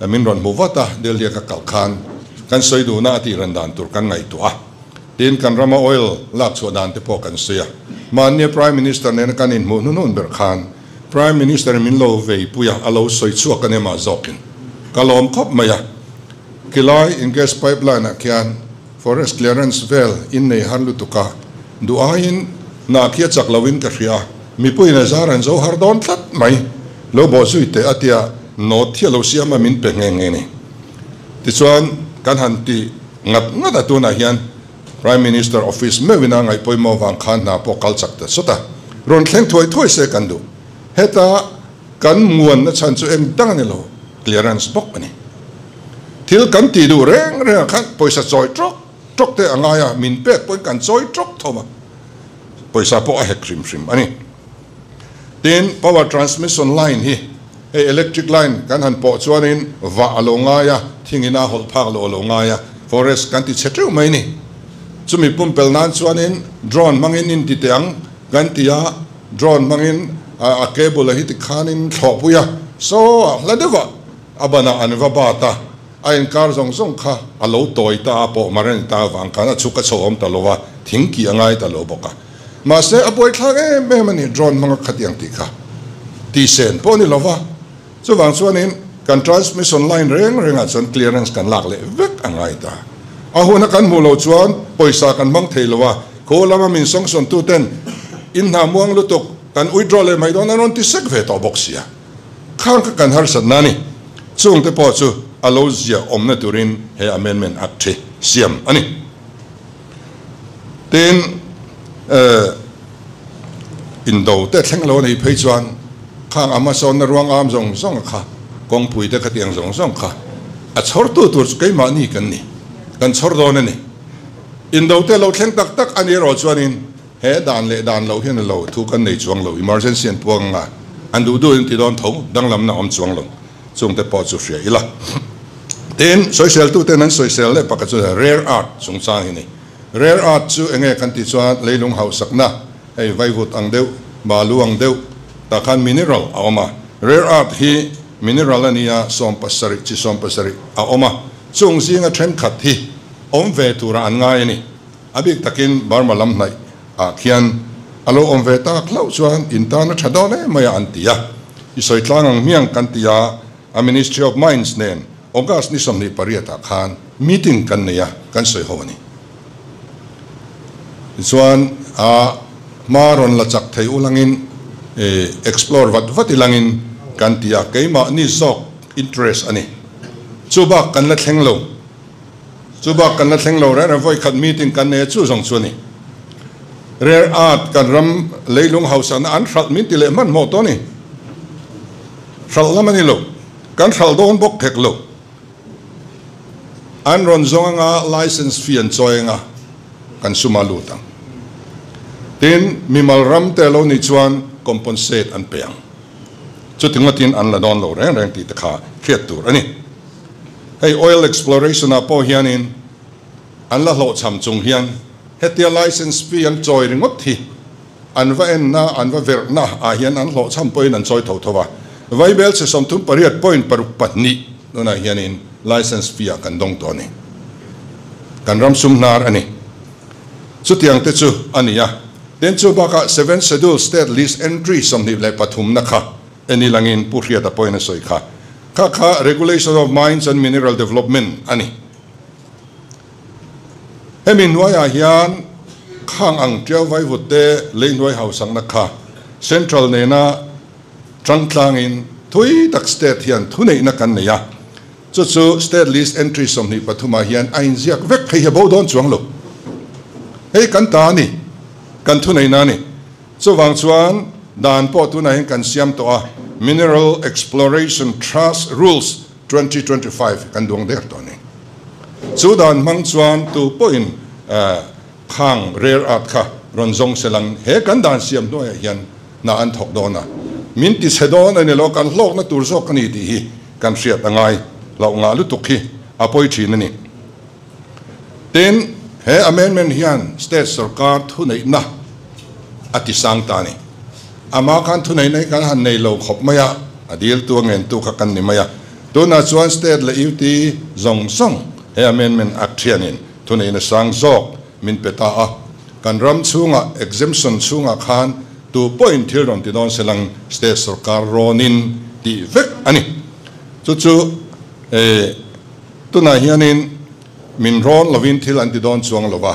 min rawn hmu vat a, Delhi a ka kal khan kan sawi duhna a tih ran dan tur kan ngaihtuah a, tin kan rama oil lak chhuah dan te pawh kan sawi a, mahnia Prime Minister nena kan inhmuh hnuhnun ber khan Prime Minister in min lo veipui a, a lo sawi chhuak a nia mah zawkin ka lawm khawp mai a. Khilai in gas pipeline ah khian forest clearance vel in nei har lutuk a, duh aiin hna khi a chak lo in ka hria a, mipuiin a zar an zo har dawn tlat mai, lo bawh zui teh a tia note hi a lo siam a min pe nghe nghe ni. Tichuan kan han ti ngat ngat a tunah hian Prime Minister office meuhin a ngaih pawimawh vang khan hna pawh kal chak ta sawt a, rawn thleng thuai thuai se kan duh. Heta Kan muanna chhan chu eng dang a ni lo, clearance bawk a ni. Thil kan tih duh reng rengah khan pawisa chawi tawk tawk te a ngai a, min pek pawhin kan chawi tawk tho a, pawisa pawh a hek hrim hrim a ni. Tin, power transmission line hi hei electric line kan han pawh chuanin vah a lo ngai a, thingin a hawlh phak loh a lo ngai a, forest kan ti chhe teuh mai a ni. Chumi pumpel nan chuanin drone hmangin in ti teh ang kan ti a, Drone hmangin a cable a hi tikhanin thlawhpui a, saw a hla deuh a, a banah an va bat a, a inkar zawng zawng kha a lo tawi ta a, pawh mar a ni ta avang khan a chhuk a chho awm ta lo a, thing kih a ngai ta lo bawk a. Mahse a buaithlak em em a ni, drone hmanga khatiang tih kha tihsen pawh a ni lo va, chuvang chuanin kan transmission line reng rengah chuan clearance kan lak leh vek a ngai ta. A huna kan hmuh loh chuan pawisa kan hmang thei lo a, Khaw lama min sanction tu ten in hna muang lutuk kan withdraw leh mai dawn an rawn ti sek ve tawh bawk sia. Khang kha kan harsat na ni. Chung te pawh chu a lo zia awmna turin he amendment act hi siam a ni. Tin, indo te thleng lo a nih phei chuan khang Amazon-na ruang am zawng zawng kha kawngpui te khatiang zawng zawng kha a chhawrtu tur chu keimahni kan ni, kan chhawr dawn a ni. Indo te lo thleng tak tak a ni erawh chuanin he dan leh dan loh hian a lo thu kan nei chuang lo, emergency an puang anga an duh duh in ti dawn tho, danglamna awm chuang lo, chung te pawh chu hria ila. Tin, sawiseltu ten an sawisel leh pakhat chu rare earth chungchang hi a ni. Rare earth chu enge kan tih chuan leilung hausakna, hei vaivut ang deuh, balu ang deuh tah khan mineral a awm a. Rare earth hi mineral a nia, 70 chi 70 a awm a, chung zinga thenkhat hi Awm ve tura an ngai a ni. A bik takin Burma lam hnaih ah khian a lo awm ve tak hlauh chuan in tan a tha dawn em mai a an ti a. I sawi tlang ang hmiang kan ti a, a Ministry of Mines nen August ni 28 ah khan meeting kan nei a, kan sawi ho a ni. Tichuan a hma rawn la chak thei ulangin explore vat vat ilangin kan ti a, keimahni zawk interest a ni. Chubak kan la thleng lo. Chu bak kan la thleng lo reng reng vawikhat meeting kan nei a chu zawng chu a ni. Rare earth kan ram leilung hausakna an hralh min ti leh hmanhmawh tawh a ni. Hralh lam a ni lo. Kan hralh dawn bawk hek lo. An rawn zawng anga license fee an chawi anga kan suma lut ang. Tin, mimal ram te lo nih chuan compensate an pe ang. Chuti ngawtin an la dawn lo reng reng tih te kha hriat tur a ni. Hei oil exploration ah pawh hianin an la hlawhchham chung hian hetia license fee an chawi ringawt hi an va enna an va verhna ah hian an hlawhchham pawhin an chawi tho tho a. Vaibel chhe 38 point paruk pahnih tunah hianin license fee ah kan dawng tawh a ni. Kan ram sum hnar a ni. Chutiang te chu a ni a. Tin chu bakah Seventh Schedule State List Entry 23 na kha Eni langin Pu Hriata pawhin a sawi kha. Kha kha Regulation of Mines and Mineral Development a ni. Hemi hnuaiah hian khang ang tiau vaivut te lei hnuai hausakna kha Central nena tangtlangin thui tak State hian thuneihna kan nei a. Chu chu State List Entry 23 ah hian a inziak vek phei hi a bo dawn chuang lo. Hei kan ta a ni, kan thuneihna a ni. Chuvang chuan dan pawh tunah hian kan siam tawh a, Mineral Exploration Trust Rules 2025 kan duang der tawh a ni. Chu dan hmang chuan tu pawhin Khang rare earth kha rawn zawng se lang he kan dan siam hnuaiah hian hna an thawk dawn a, min ti chhe dawn a ni lo, kan hlawkna tur zawk a ni tih hi kan hriat a ngai loh ngah lutuk hi a pawi thin a ni. Tin, he amendment hian state sorkar thuneihna a ti sang ta a ni. Amah khan thuneihna hi kan han nei lo khawp mai a, a diltu a ngentu kha kan ni mai a. Tunah chuan state leh UT zawng zawng he amendment act hianin thuneihna sang zawk min pe ta a. Kan ram chhungah exemption chhungah khan tu pawhin thil rawn ti dawn se lang state sorkar rawnin tih vek a ni. Chu chu eh tunah hianin min rawn lovin thil an ti dawn chuang lo va,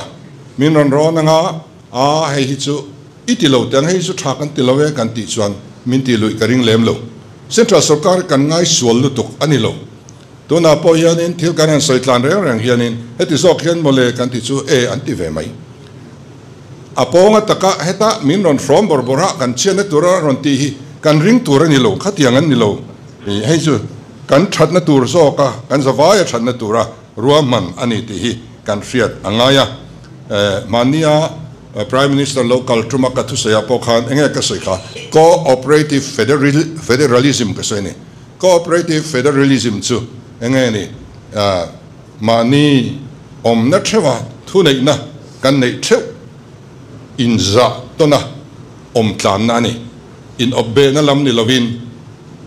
min rawn rawn anga a hei hi chu i ti lo teh ang, hei hi chu tha kan ti lo e kan tih chuan min tih luih ka ring lem lo. Central sorkar kan ngai sual lutuk a ni lo. Tunah pawh hianin thil kan han sawi tlan reng reng hianin heti zawk hian mawle kan ti chu e an ti ve mai. A pawnga taka heta min rawn hrawm bawrh bawrh a kan chhiatna tura rawn tih hi kan ring tur a ni lo, khatiang an ni lo. Hei chu kan thatna tur zawka kan zavaia thatna tura ruahman a ni tih hi kan hriat a ngai a. Mahnia Prime Minister lo kal tuma ka thusawiah pawh khan enge ka sawi kha Co-operative Federalism ka sawi a ni. Cooperative Federalism chu enge ni? Mahni awmna theuha thuneihna kan neih theuh inzah tawna awm tlanna a ni. Inawpbehna lam ni lovin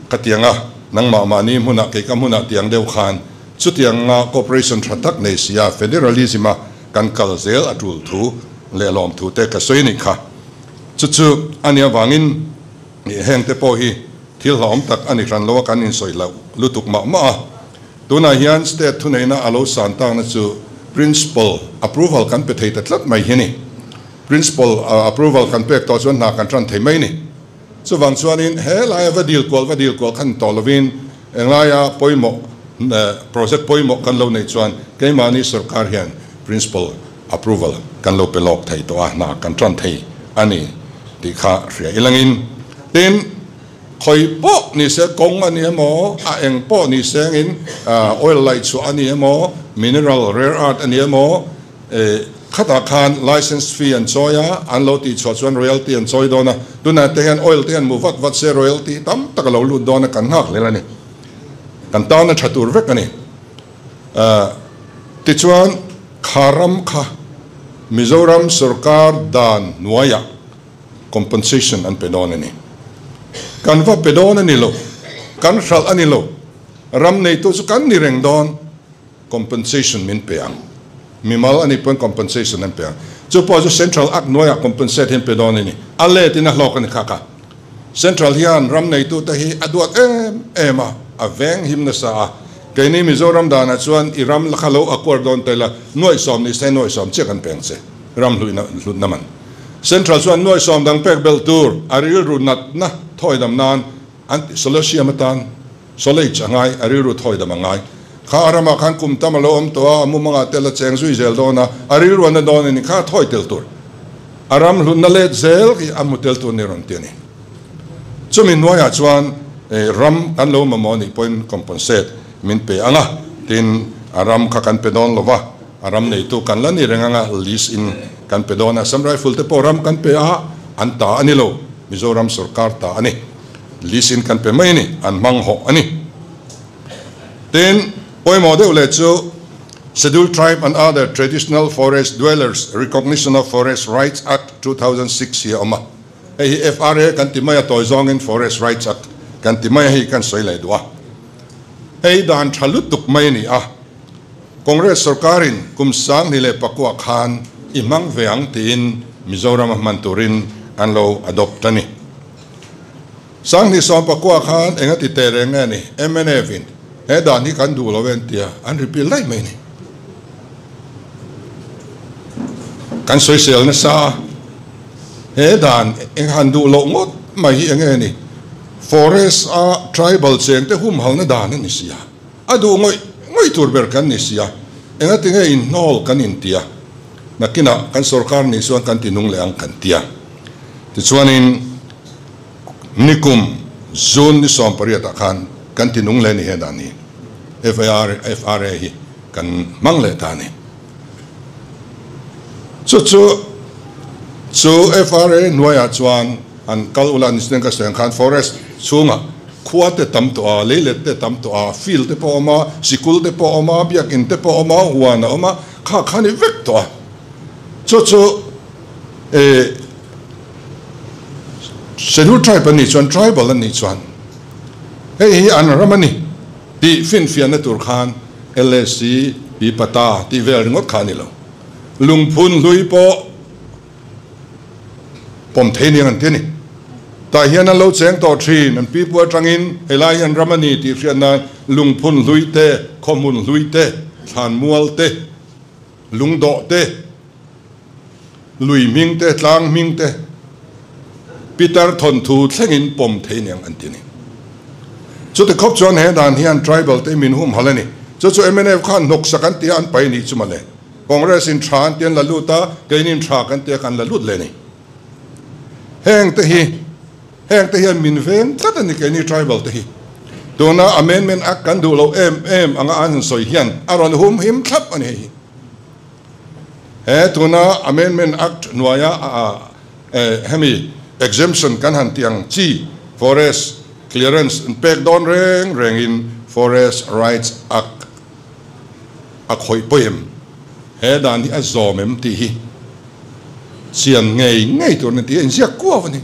ka tianga nangmah mahni hmunah kei ka hmunah tiang deuh khan chutianga cooperation tha tak nei sia Federalism-a kan kal zel a tul thu leh lawm thu te ka sawi a nih kha. Chu chu a nih avangin hengte pawh hi Thil hlauhawm tak a ni hran lo a, kan insawi hlauh lutuk mah mah a. Tunah hian state thuneihna a lo san takna chu Principal approval kan pe thei ta tlat mai hi a ni. Principal approval kan pek tawh chuan hna kan tan thei mai a ni. Chuvang chuanin he laia va dil kual va dil kual khan tawh lovin englaia pawimawh project pawimawh kan lo neih chuan keimahni sorkar hian Principal approval kan lo pe lawk thei tawh a, hna kan tan thei a ni tih kha hria ilangin. Tin, khawi pawh ni se kawng a ni emaw, a eng pawh ni sengin oil laih chhuah a ni emaw, mineral rare earth a ni emaw, khatah khan license fee an chawi a, an lo tih chhuah chuan royalty an chawi dawn a, tunah te hian oil te hian mu vat vat se royalty tam tak a lo lut dawn a, kan nghak hlel a ni. Kan tan a tha tur vek a ni. Tichuan, kha ram kha Mizoram sorkar dan hnuaiah compensation an pe dawn a ni. Kan va pe dawn a ni lo, kan hralh a ni lo, ram neitu chu kan ni reng dawn, compensation min pe ang. Mimal a nih pawn compensation an pe ang. Chu pawh chu Central Act hnuaiah compensate hi an pe dawn a ni. A let in a hlawk a ni kha kha. Central hian ram neitute hi a duat em em a, a veng him nasa a. Keini Mizoram danah chuan i ram kha lo acquire dawn ta ila, nuaihsawm ni se nuaihsawm chiah kan peng che, ram hluihna hlutna man. Central chuan nuaihsawm dang pek belh tur a rilru natna thawidam nan an ti solatium atan solage a ngai, a rilru thawidam a ngai. Kha a ramah khan kum tam a lo awm tawh a, a mumangah tel a cheng zui zel dawn a, a rilru a na dawn a ni kha a thawi tel tur. A ram hlutna let zel hi a hmu tel tur ni rawn ti a ni. Chumi hnuaiah chuan ram kan lo mamawh nih pawhin compensate min pe ang a, tin a ram kha kan pe dawn lo va, a ram neitu kan la ni reng ang a, lease in kan pe dawn a, Assam Rifle te pawh ram kan pe a, an ta a ni lo, Mizoram sorkar ta a ni, lease in kan pe mai a ni, an hmang hawh a ni. Tin, pawimawh deuh leh chu Scheduled Tribe and Other Traditional Forest Dwellers Recognition of Forest Rights Act 2006 hi a awm a. Hei hi FRA kan ti mai a, tawi zawngin Forest Rights Act kan ti mai a, hei kan sawi leh duh a. Hei dan tha lutuk mai a ni a, Congress sorkarin kum 2009 khan i hmang ve ang tiin Mizoram a hman turin an lo adopt a ni. 2019 khan eng a ti teh reng nge ni? Mnf in he dan hi kan duh lo e an tia, an repeal daih mai ni. Kan sawisel nasa a, he dan eng han duh loh ngawt mai hi eng nge ni? Forest a tribal cheng te humhalna dan a ni sia, a duh ngawih ngawih tur ber kan ni sia, engati nge inhnawl kan intia, nakinah kan sorkar nih chuan kan ti nung leh ang kan tia. Tichuanin nikum June ni 18 ah khan kan ti nung leh ni he dan hi FAR FRA hi kan hmang leh ta a ni. Chu chu chu FRA hnuaiah chuan an kal ula ni chuan ka sawi ang khan forest chhungah khua te tam tawh a, leilet te tam tawh a, field te pawh a awm a, sikul te pawh a awm a, biakin te pawh a awm a, huan a awm a, kha kha a ni vek tawh a. Chu chu eh Scheduled Tribe an nih chuan Tribal an nih chuan hei hi an ram a ni tih finfiahna tur khan LSC pi pata tih vel ringawt kha a ni lo. Lungphun hlui pawh pawm thei nia an ti a ni. Tah hian an lo cheng tawh thin, an pipu atangin helai hi an ram a ni tih hriat nan lungphun hlui te, khawhmun hlui te, thlanmual te, lungdawh te, lui hming te, tlang hming te, Peter thawnthu thlengin pawm thei niang an ti a ni. Chuti khawp chuan he dan hian tribal te min humhalh a ni. Chu chu mnf khan hnawksak an ti a, an pai nih chu mawle. Congress in tha an ti an la lut a, keinin tha kan ti a kan la lut leh a ni. Heng te hi, heng te hian min veng tlat a ni keini tribal te hi. Tuna Amendment Act kan duh loh em em anga an han sawi hian a rawn humhim thlap a ni hei hi. He tuna Amendment Act hnuaia hemi exemption kan han tih ang chi Forest Clearance an pek dawn reng rengin Forest Rights Act a khawih pawih em? He dan hi a zawm em tih hi chian ngei ngei tur a ni tih a inziak kuau a ni.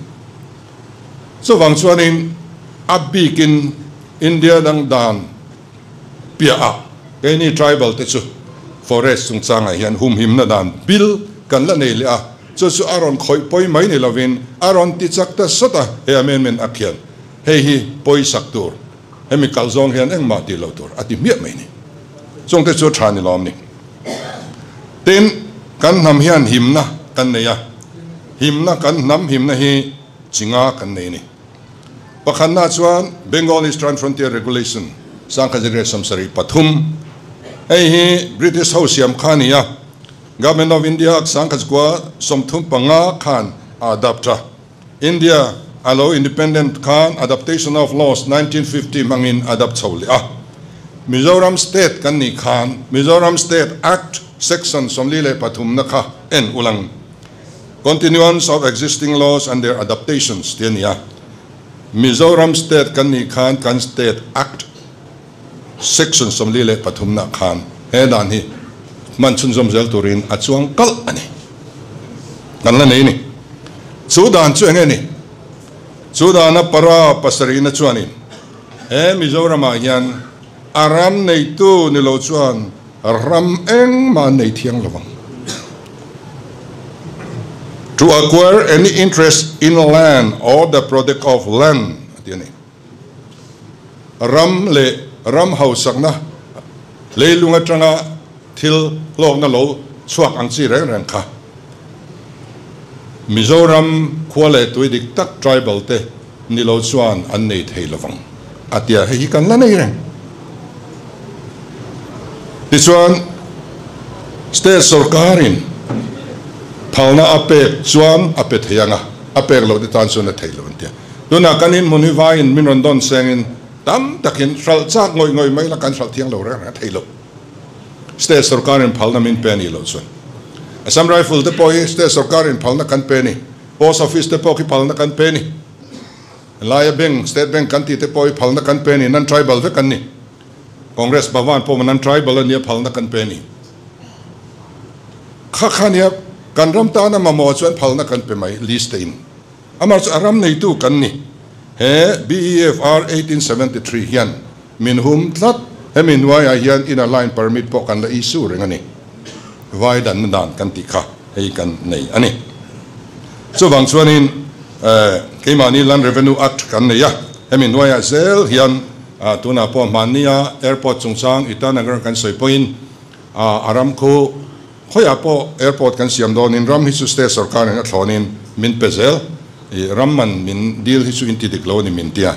Chuvang chuanin a bikin India dang dan piah ah keini tribal te chu forest chungchangah hian humhimna dan bill kan la nei leh a, chu chu a rawn khawih pawi mai ni lovin a rawn ti chak ta sawt a, he amendment ak hian hei hi pawisak tur, hemi kal zawng hian engmah tih loh tur a ti hmiah mai ni. Chungte chu tha ni lawm ni. Tin, kan hnam hian himna kan nei a, himna kan hnam himna hi chinga kan nei a ni. Pakhatna chuan Bengal Eastern Frontier Regulation, 1973, hei hi British ho siam kha a ni a, Government of India 1935 khan a adapt a, India a lo independent khan Adaptation of Laws 1950 hmangin adapt chho leh a. Mizoram State kan nih khan Mizoram State Act Section 43 na kha en ulang. Continuance of existing laws and their adaptations tih a ni a. Mizoram State kan nih khan kan State Act Section 43 nah khan he dan hi hman chhunzawm zel turin a chuang kalh a ni. Kan la nei ni. Chu dan chu enge ni? Chu dana para pasarihna chuanin he Mizoramah hian a ram neitu ni lo chuan ram engmah an nei thiang lo ang. To acquire any interest in land or the product of land a ti a ni. Ram leh ram hausakna leilung atanga thil hlawkna lo chhuak ang chi reng reng kha Mizoram khua leh tui dik tak tribal te ni lo chuan an nei thei lo vang a tia hei hi kan la nei reng. Tichuan state sorkarin phalna a pek chuan a pe thei ang a, a pek loh te tan chuan a thei lo an tia. Tunah kan inhmun hi vaiin min rawn dawn sengin tam takin hralh chak ngawih ngawih mai la kan hralh thiang lo reng reng a thei lo. State sorkarin phalna min pe a nih loh chuan Assam Rifle te pawh hi state sorkarin phalna kan pe a ni. Post Office te pawh khi phalna kan pe a ni. Laia Bank, State Bank kan tih te pawh hi phalna kan pe a ni. Non-tribal vek an ni. Congress Bhavan pawh non-tribal a nia phalna kan pe a ni. Kha kha nia kan ram tana mamawh chuan phalna kan pe mai list te in. Amah chu a ram neitu kan ni. He BEFR 1873 hian min hum tlat. Hemi hnuaiah hian inner line permit pawh kan la issue reng a ni. Vai danna dan kan tih kha hei kan nei a ni. Chuvang chuanin keimahni Land Revenue Act kan nei a, hemi hnuaiah zel hian tunah pawh hmannia airport chungchang Itanagar kan sawi pawhin a ram khu khawiah pawh airport kan siam dawnin ram hi chu state sorkarin a thlawnin min pe zel, ram man min dil hi chu in ti dik lo a ni min tia.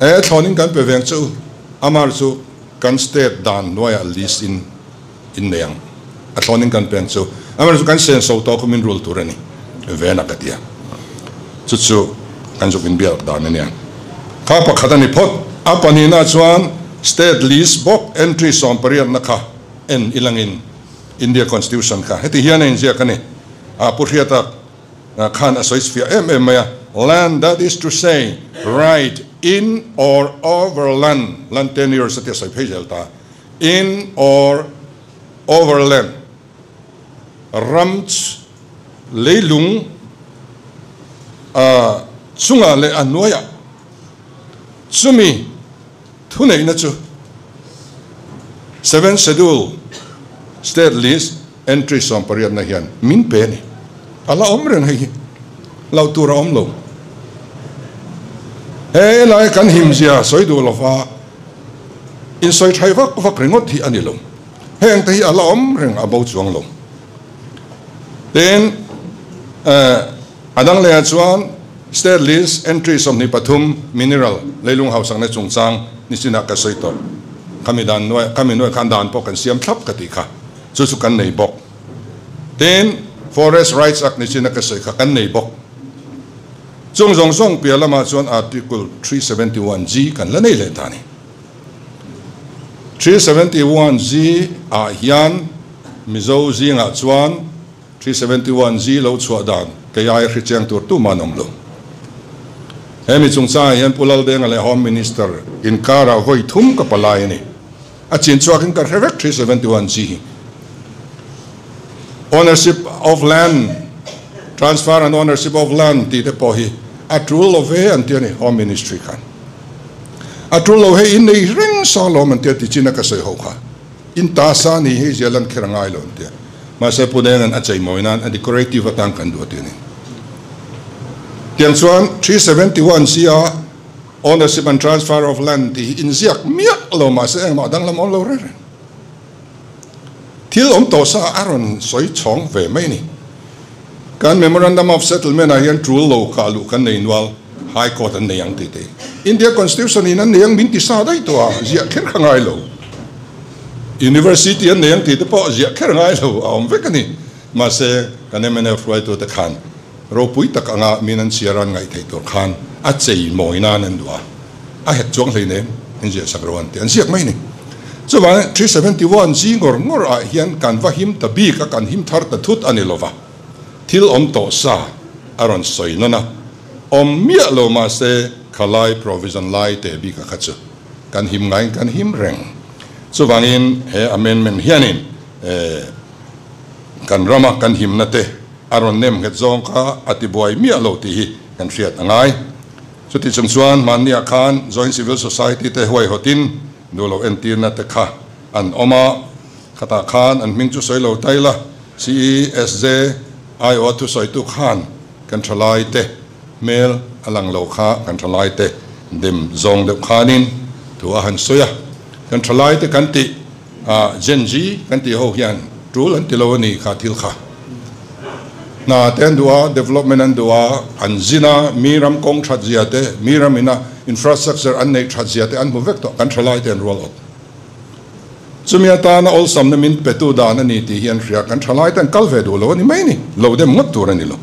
E thlawnin kan pe veng che u, amar chu kan state dan hnuaiah list in in nei ang. A thlawnin kan peng chu amaherawhchu chu kan senso tawh kha min rul tur a ni ven a ka ti a. Chu chu kan zuk inbiak dan a nia. Kha pakhat a ni phawt. A pahnihna chuan state list bawk entry 18na kha en ilangin India Constitution kha heti hian a inziak a ni. A Pu Hriata khan a sawi fiah em em mai a, Land, that is to say, right in or over land, land tenures a ti a sawi phei zel ta, in or over land, ram leilung chungah leh a hnuaiah chumi Thuneihna chu Seventh Schedule State List Entry sawmpariatna hian min pe a ni. A la awm reng hei hi. Loh tur a awm lo. He lai kan himzia sawi duh lova insawi thai vak vak ringawt hi a ni lo. Hengte hi a la awm reng a bo chuang lo. Tin, a dang lehah chuan State List Entry 23 Mineral leilung hausakna chungchang nichinah ka sawi tawh. Khami dan nuai, khami nuai khan dan pawh kan siam thlap ka tih kha. Chu chu kan nei bawk. Tin, Forest Rights Act nichina ka sawi kha kan nei bawk. Chung zawng zawng piah lamah chuan Article 371G kan la nei leh ta a ni. 371G ah hian Mizo zingah chuan 371G lo chhuah dan kei aia hre chiang tur tumah an awm lo. He mi chungchangah hian Pu Laldenga leh Home Minister inkarah vawi thum ka palai a ni. A chin chhuakin ka hre vek 371G hi. Ownership of land, transfer and ownership of land tih te pawh hi a tul lo ve an ti a ni Home Ministry khan. A tul lo hei innei reng sa lawm an ti a ti chin a ka sawi ho kha. In ta sa ni hi zia lan kher a ngai lo an ti a. Mahse Pu Denga'n a cheimawi nan a decorative atan kan duh a ti a ni. Tiang chuan 371 sia ownership and transfer of land tih hi inziak miah lo mahse engmah danglam awm lo reng reng. Thil awm tawh sa a rawn sawi chhawng ve mai a ni. Kan Memorandum of Settlement ah hian tul lo kah luh kan nei nual, High Court an nei ang tih te. India Constitution in an nei ang min ti sa daih tawh a, ziah kher kha ngai lo. University an nei ang tih te pawh ziah kher ngai lo a awm vek a ni. Mahse, kan mnf hruaitute khan ropui tak anga min an chhiar an ngaih theih tur khan a chei mawi nan an duh a, a het chuang hleinem an ziah sak ro an ti, an ziak mai a ni. Chuvangin 371 zi ngawr ngawr ah hian kan va him ta bik a, kan him thar ta thut a ni lova, thil awm tawh sa a rawn sawi nawn a, awm miah lo mahse khalai provision lai teh bik a kha chu kan him ngaiin kan him reng. Chuvangin he amendment hianin kan rama kan himna te a rawn nem nghet zawng kha a ti buai miah lo tih hi kan hriat a ngai. Chuti chung chuan hmanniah khan Joint Civil Society te huaihawtin duh loh entirna te kha an awm a, khatah khan an hming chu sawi lo tai la, CESJ aiawha thusawitu khan kan thalai te hmel a lang lo kha kan thalai te dem zawng deuh khanin thu a han sawi a, kan thalai te kan tih A Gen Z kan tih ho hian tul an ti lo a ni kha thil kha. Hna te an duh a, development an duh a, an zin a, mi ram kawng that zia te, mi ram ina infrastructure an neih that zia te an hmu vek tawh, kan thalai te an rual awt. Chumi atana awlsamna min petu dan a ni tih hi an hria, kan thalai te an kal ve duh lo a ni mai ni, lo dem ngawt tur a ni lo.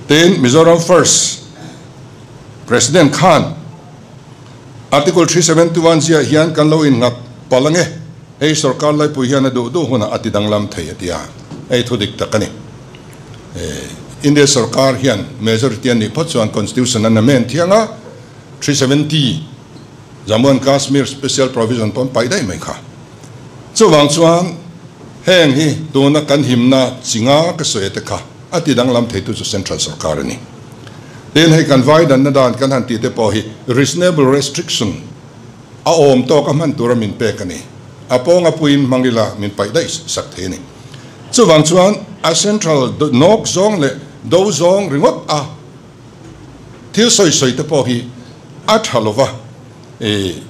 Tin, Mizoram First President khan, Article 371 ziah hian kan lo innghat palh ange, hei sorkar laipui hian a duh duh hunah a ti danglam thei a ti a, hei thu dik tak a ni. India sorkar hian majority an nih phawt chuan constitution an amend thiang a, 370 Jammu and Kashmir special provision pawh an paih daih mai kha. Chuvang chuan heng hi tuna kan himna chi nga ka sawi te kha a ti danglam theitu chu central sorkar a ni. Tin, hei kan vai danna dan kan han tih te pawh hi reasonable restriction a awm tawk a hman tura min pek a ni. A pawnga puiin hmang ila min paih daih sak thei a ni. Chuvang chuan a central nawk zawng leh do zawng ringawt a thil sawi sawi te pawh hi a tha lova. I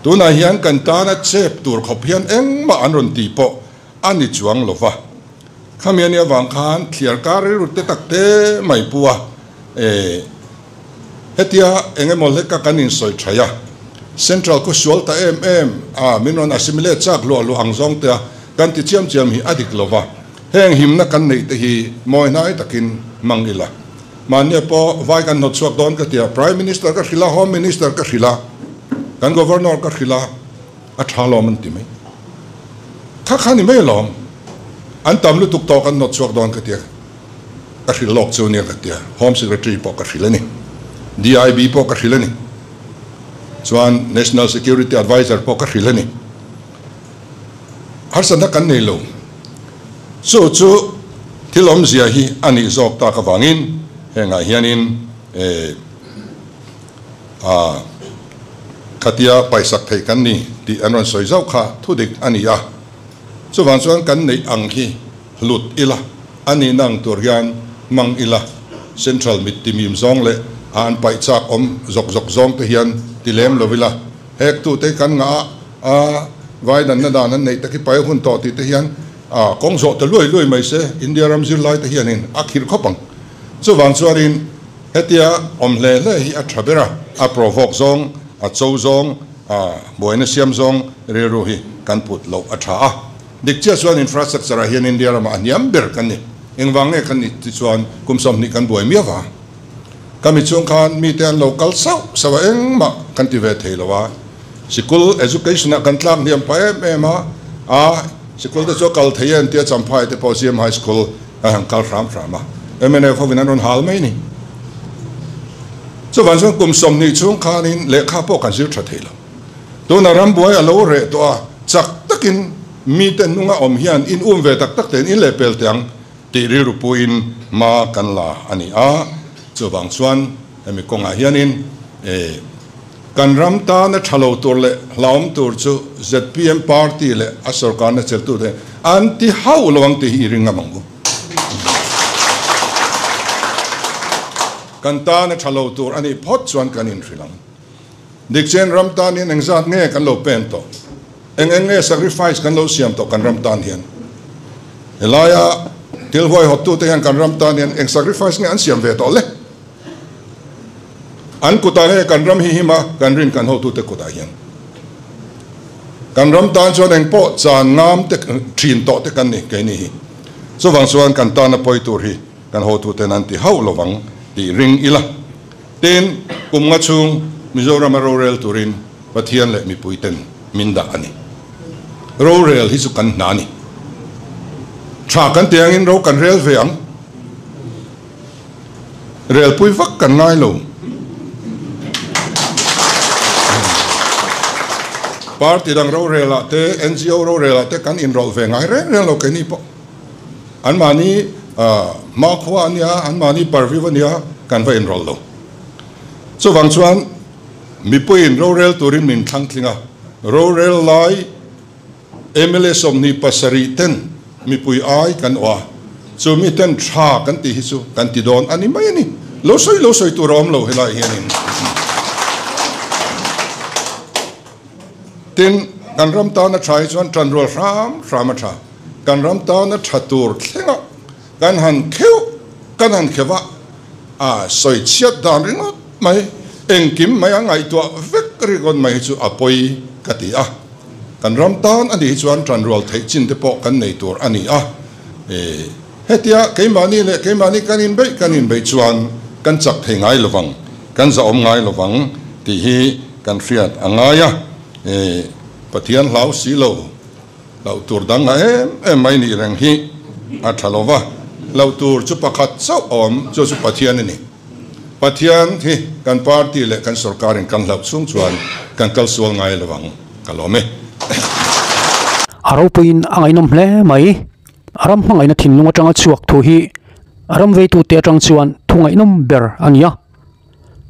tunah hian kan tana chep tur khawp hian engmah an rawn tih pawh a ni chuang lova. Khami a nih avang khan thliar kar rilru te tak te mai pu a, e hetia eng emaw hleka kan insawi thaih a, Central khu sual ta em em a, min rawn assimilate chak hluah hluah ang zawng te a kan ti chiam chiam hi a dik lova, heng himna kan neih te hi mawi hnai takin hmang ila. Mahnia pawh vai kan hnawt chhuak dawn ka ti a, Prime Minister ka hrilh a, Home Minister ka hrilh a, kan Governor ka hrilh a, a tha lawm an ti mai. Kha kha ni mai alawm. An tam lutuk tawh kan nawt chhuak dawn ka tia, ka hrilh lawk chu nia ka tia, Home Secretary pawh ka hrilh a ni, DIB pawh ka hrilh a ni, chuan National Security Adviser pawh ka hrilh a ni. Harsatna kan nei lo. Chu chu thil awmzia hi a nih zawk tak avangin hengah hianin eh a khatia paisak theih kan ni tih an rawn sawi zauh kha thudik a ni a. Chuvang chuan kan neih ang hi hlut ila, a nihna ang tur hian hmang ila, Central mit timim zawng leh a an paih chak awm zawk zawk zawng te hian ti lem lo ila, hek tute kan ngah a, a vai danna dan an neih tak hi paih hun tawh tih te hian a kawng zawh ta luai luai mai se, India ram zirlai te hianin a khirh khawp ang. Chuvang chuanin hetia awm hle hle hi a tha ber a, a provoke zawng, a cho zawng, A buaina siam zawng rilru hi kan put loh a tha a. Dik chiah chuan infrastructure ah hian India ramah a hniam ber kan ni. Engvang nge kan nih ti chuan kum 20 kan buai miau va. Ka mi chung khan mite an lo kal sauh sauh a engmah kan ti ve thei lo a. Sikul education ah kan tlak hniam pah em em a, a sikul te chu a kal thei e an tia Champhai te pawh CM High School a han kal hram hram a. Mnf hovin an rawn hal mai ni. Chuvang chuan kum 20 chhung khanin lehkha pawh kan zir tha thei lo. Tuna rambuai a lo reh tawh a, chak takin mite hnunga awm hian in um ve tak tak tein in lehpel teh ang tih rilru puiin hma kan la a ni a. Chuvang chuan hemi kawngah hianin kan ram tana tha lo tur leh hlauhawm tur chu zpm party leh a sorkarna cheltute an ti hauh lo ang tih hi i ring ngam ang u. Kan tan a tha lo tur a nih phawt chuan kan inhrilh ang. Dikchen ram tan hian engzat nge kan lo pen tawh? Eng eng nge sacrifice kan lo siam tawh kan ram tan hian? Helaia thil huaihawttute hian kan ram tan hian eng sacrifice nge an siam ve tawh le? An kutah nge kan ram hi him a, kan rin kan hotute kutah hian? Kan ram tan chuan engpawh chan ngam te thin tawh te kan ni keini hi. Chuvang chuan kan tana pawi tur hi Kan hotuten an ti hauh lovang tih ring ila. Tin, kum nga chhung Mizorama rorel turin Pathian leh mipuiten min dah a ni. Rorel hi chu kan hna a ni. Tha kan ti angin ro kan rel ve ang. Relpui vak kan ngai lo. Party dang rorelah te, NGO rorelah te kan inrawlh ve ngai reng reng lo keini pawh. Anmahni hmakhua a nia, anmahni parviu a nia, kan va inrawlh lo. Chuvang chuan mipuiin rorel turin min thlang tling a, rorel lai mla 27 ten mipui ai kan awh a, chu mi ten tha kan tih hi chu kan ti dawn a ni mai a ni. Lo sawi lo sawi tur a awm lo helaiah hianin. Tin, kan ram tana tha hi chuan tanrual hram hram a tha. Kan ram tana tha tur thlengah kan han kheuh kan han kheuh a, a sawi chhiat dan ringawt mai, engkim mai a ngaihtuah vek ringawt mai hi chu a pawi ka ti a. Kan ram tan a nih hi chuan tanrual theih chin te pawh kan nei tur a ni a. Hetia keimahni leh keimahni kan inbeih kan inbeih chuan kan chak thei ngai lovang, kan zahawm ngai lovang tih hi kan hriat a ngai a. Pathian hlau si lo. Hlauh tur dang a em em mai nih reng hi a tha lo va, hlauh tur chu pakhat chauh a awm, chu chu Pathian a ni. Pathian hi kan party leh kan sorkarin kan hlauh chhung chuan kan kal sual ngai lo ang, ka lawm e. A ropuiin a ngaihnawm hle mai. Ram hmangaihna thinlung atanga chhuak thu hi ram veitute atang chuan thu ngaihnawm ber a ni a.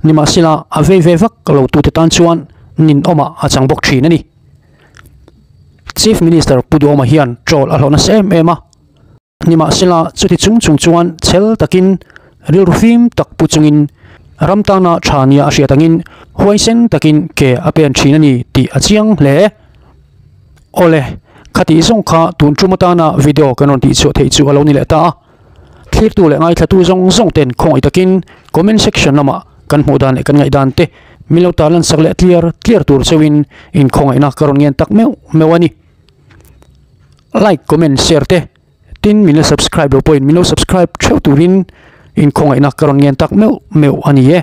Nimahsela a vei ve vak lo tute tan chuan ninawmah a chang bawk thin a ni. Chief Minister Pu Duhoma hian troll a hlawh nasa em em a, nimahsela chuti chung chung chuan chhel takin rilru fim tak pu chungin ram tana tha nia a hriat angin huaisen takin ke a pen thin a ni tih a chiang hle. Awle, khatih zawng kha tun tum atana video kan rawn tihchhuah theih chu a lo ni leh ta a, thlirtu leh ngaithlatu zawng zawng ten khawngaih takin comment section lamah kan hmuh dan leh kan ngaih dan te min lo tarlan sak leh tliar tliar tur cheuhin inkhawngaihna ka rawn ngen tak meuh meuh a ni. Like, comment, share te tin min la subscribe lo pawhin min lo subscribe theuh turin inkhawngaihna ka rawn ngen tak meuh meuh a ni e.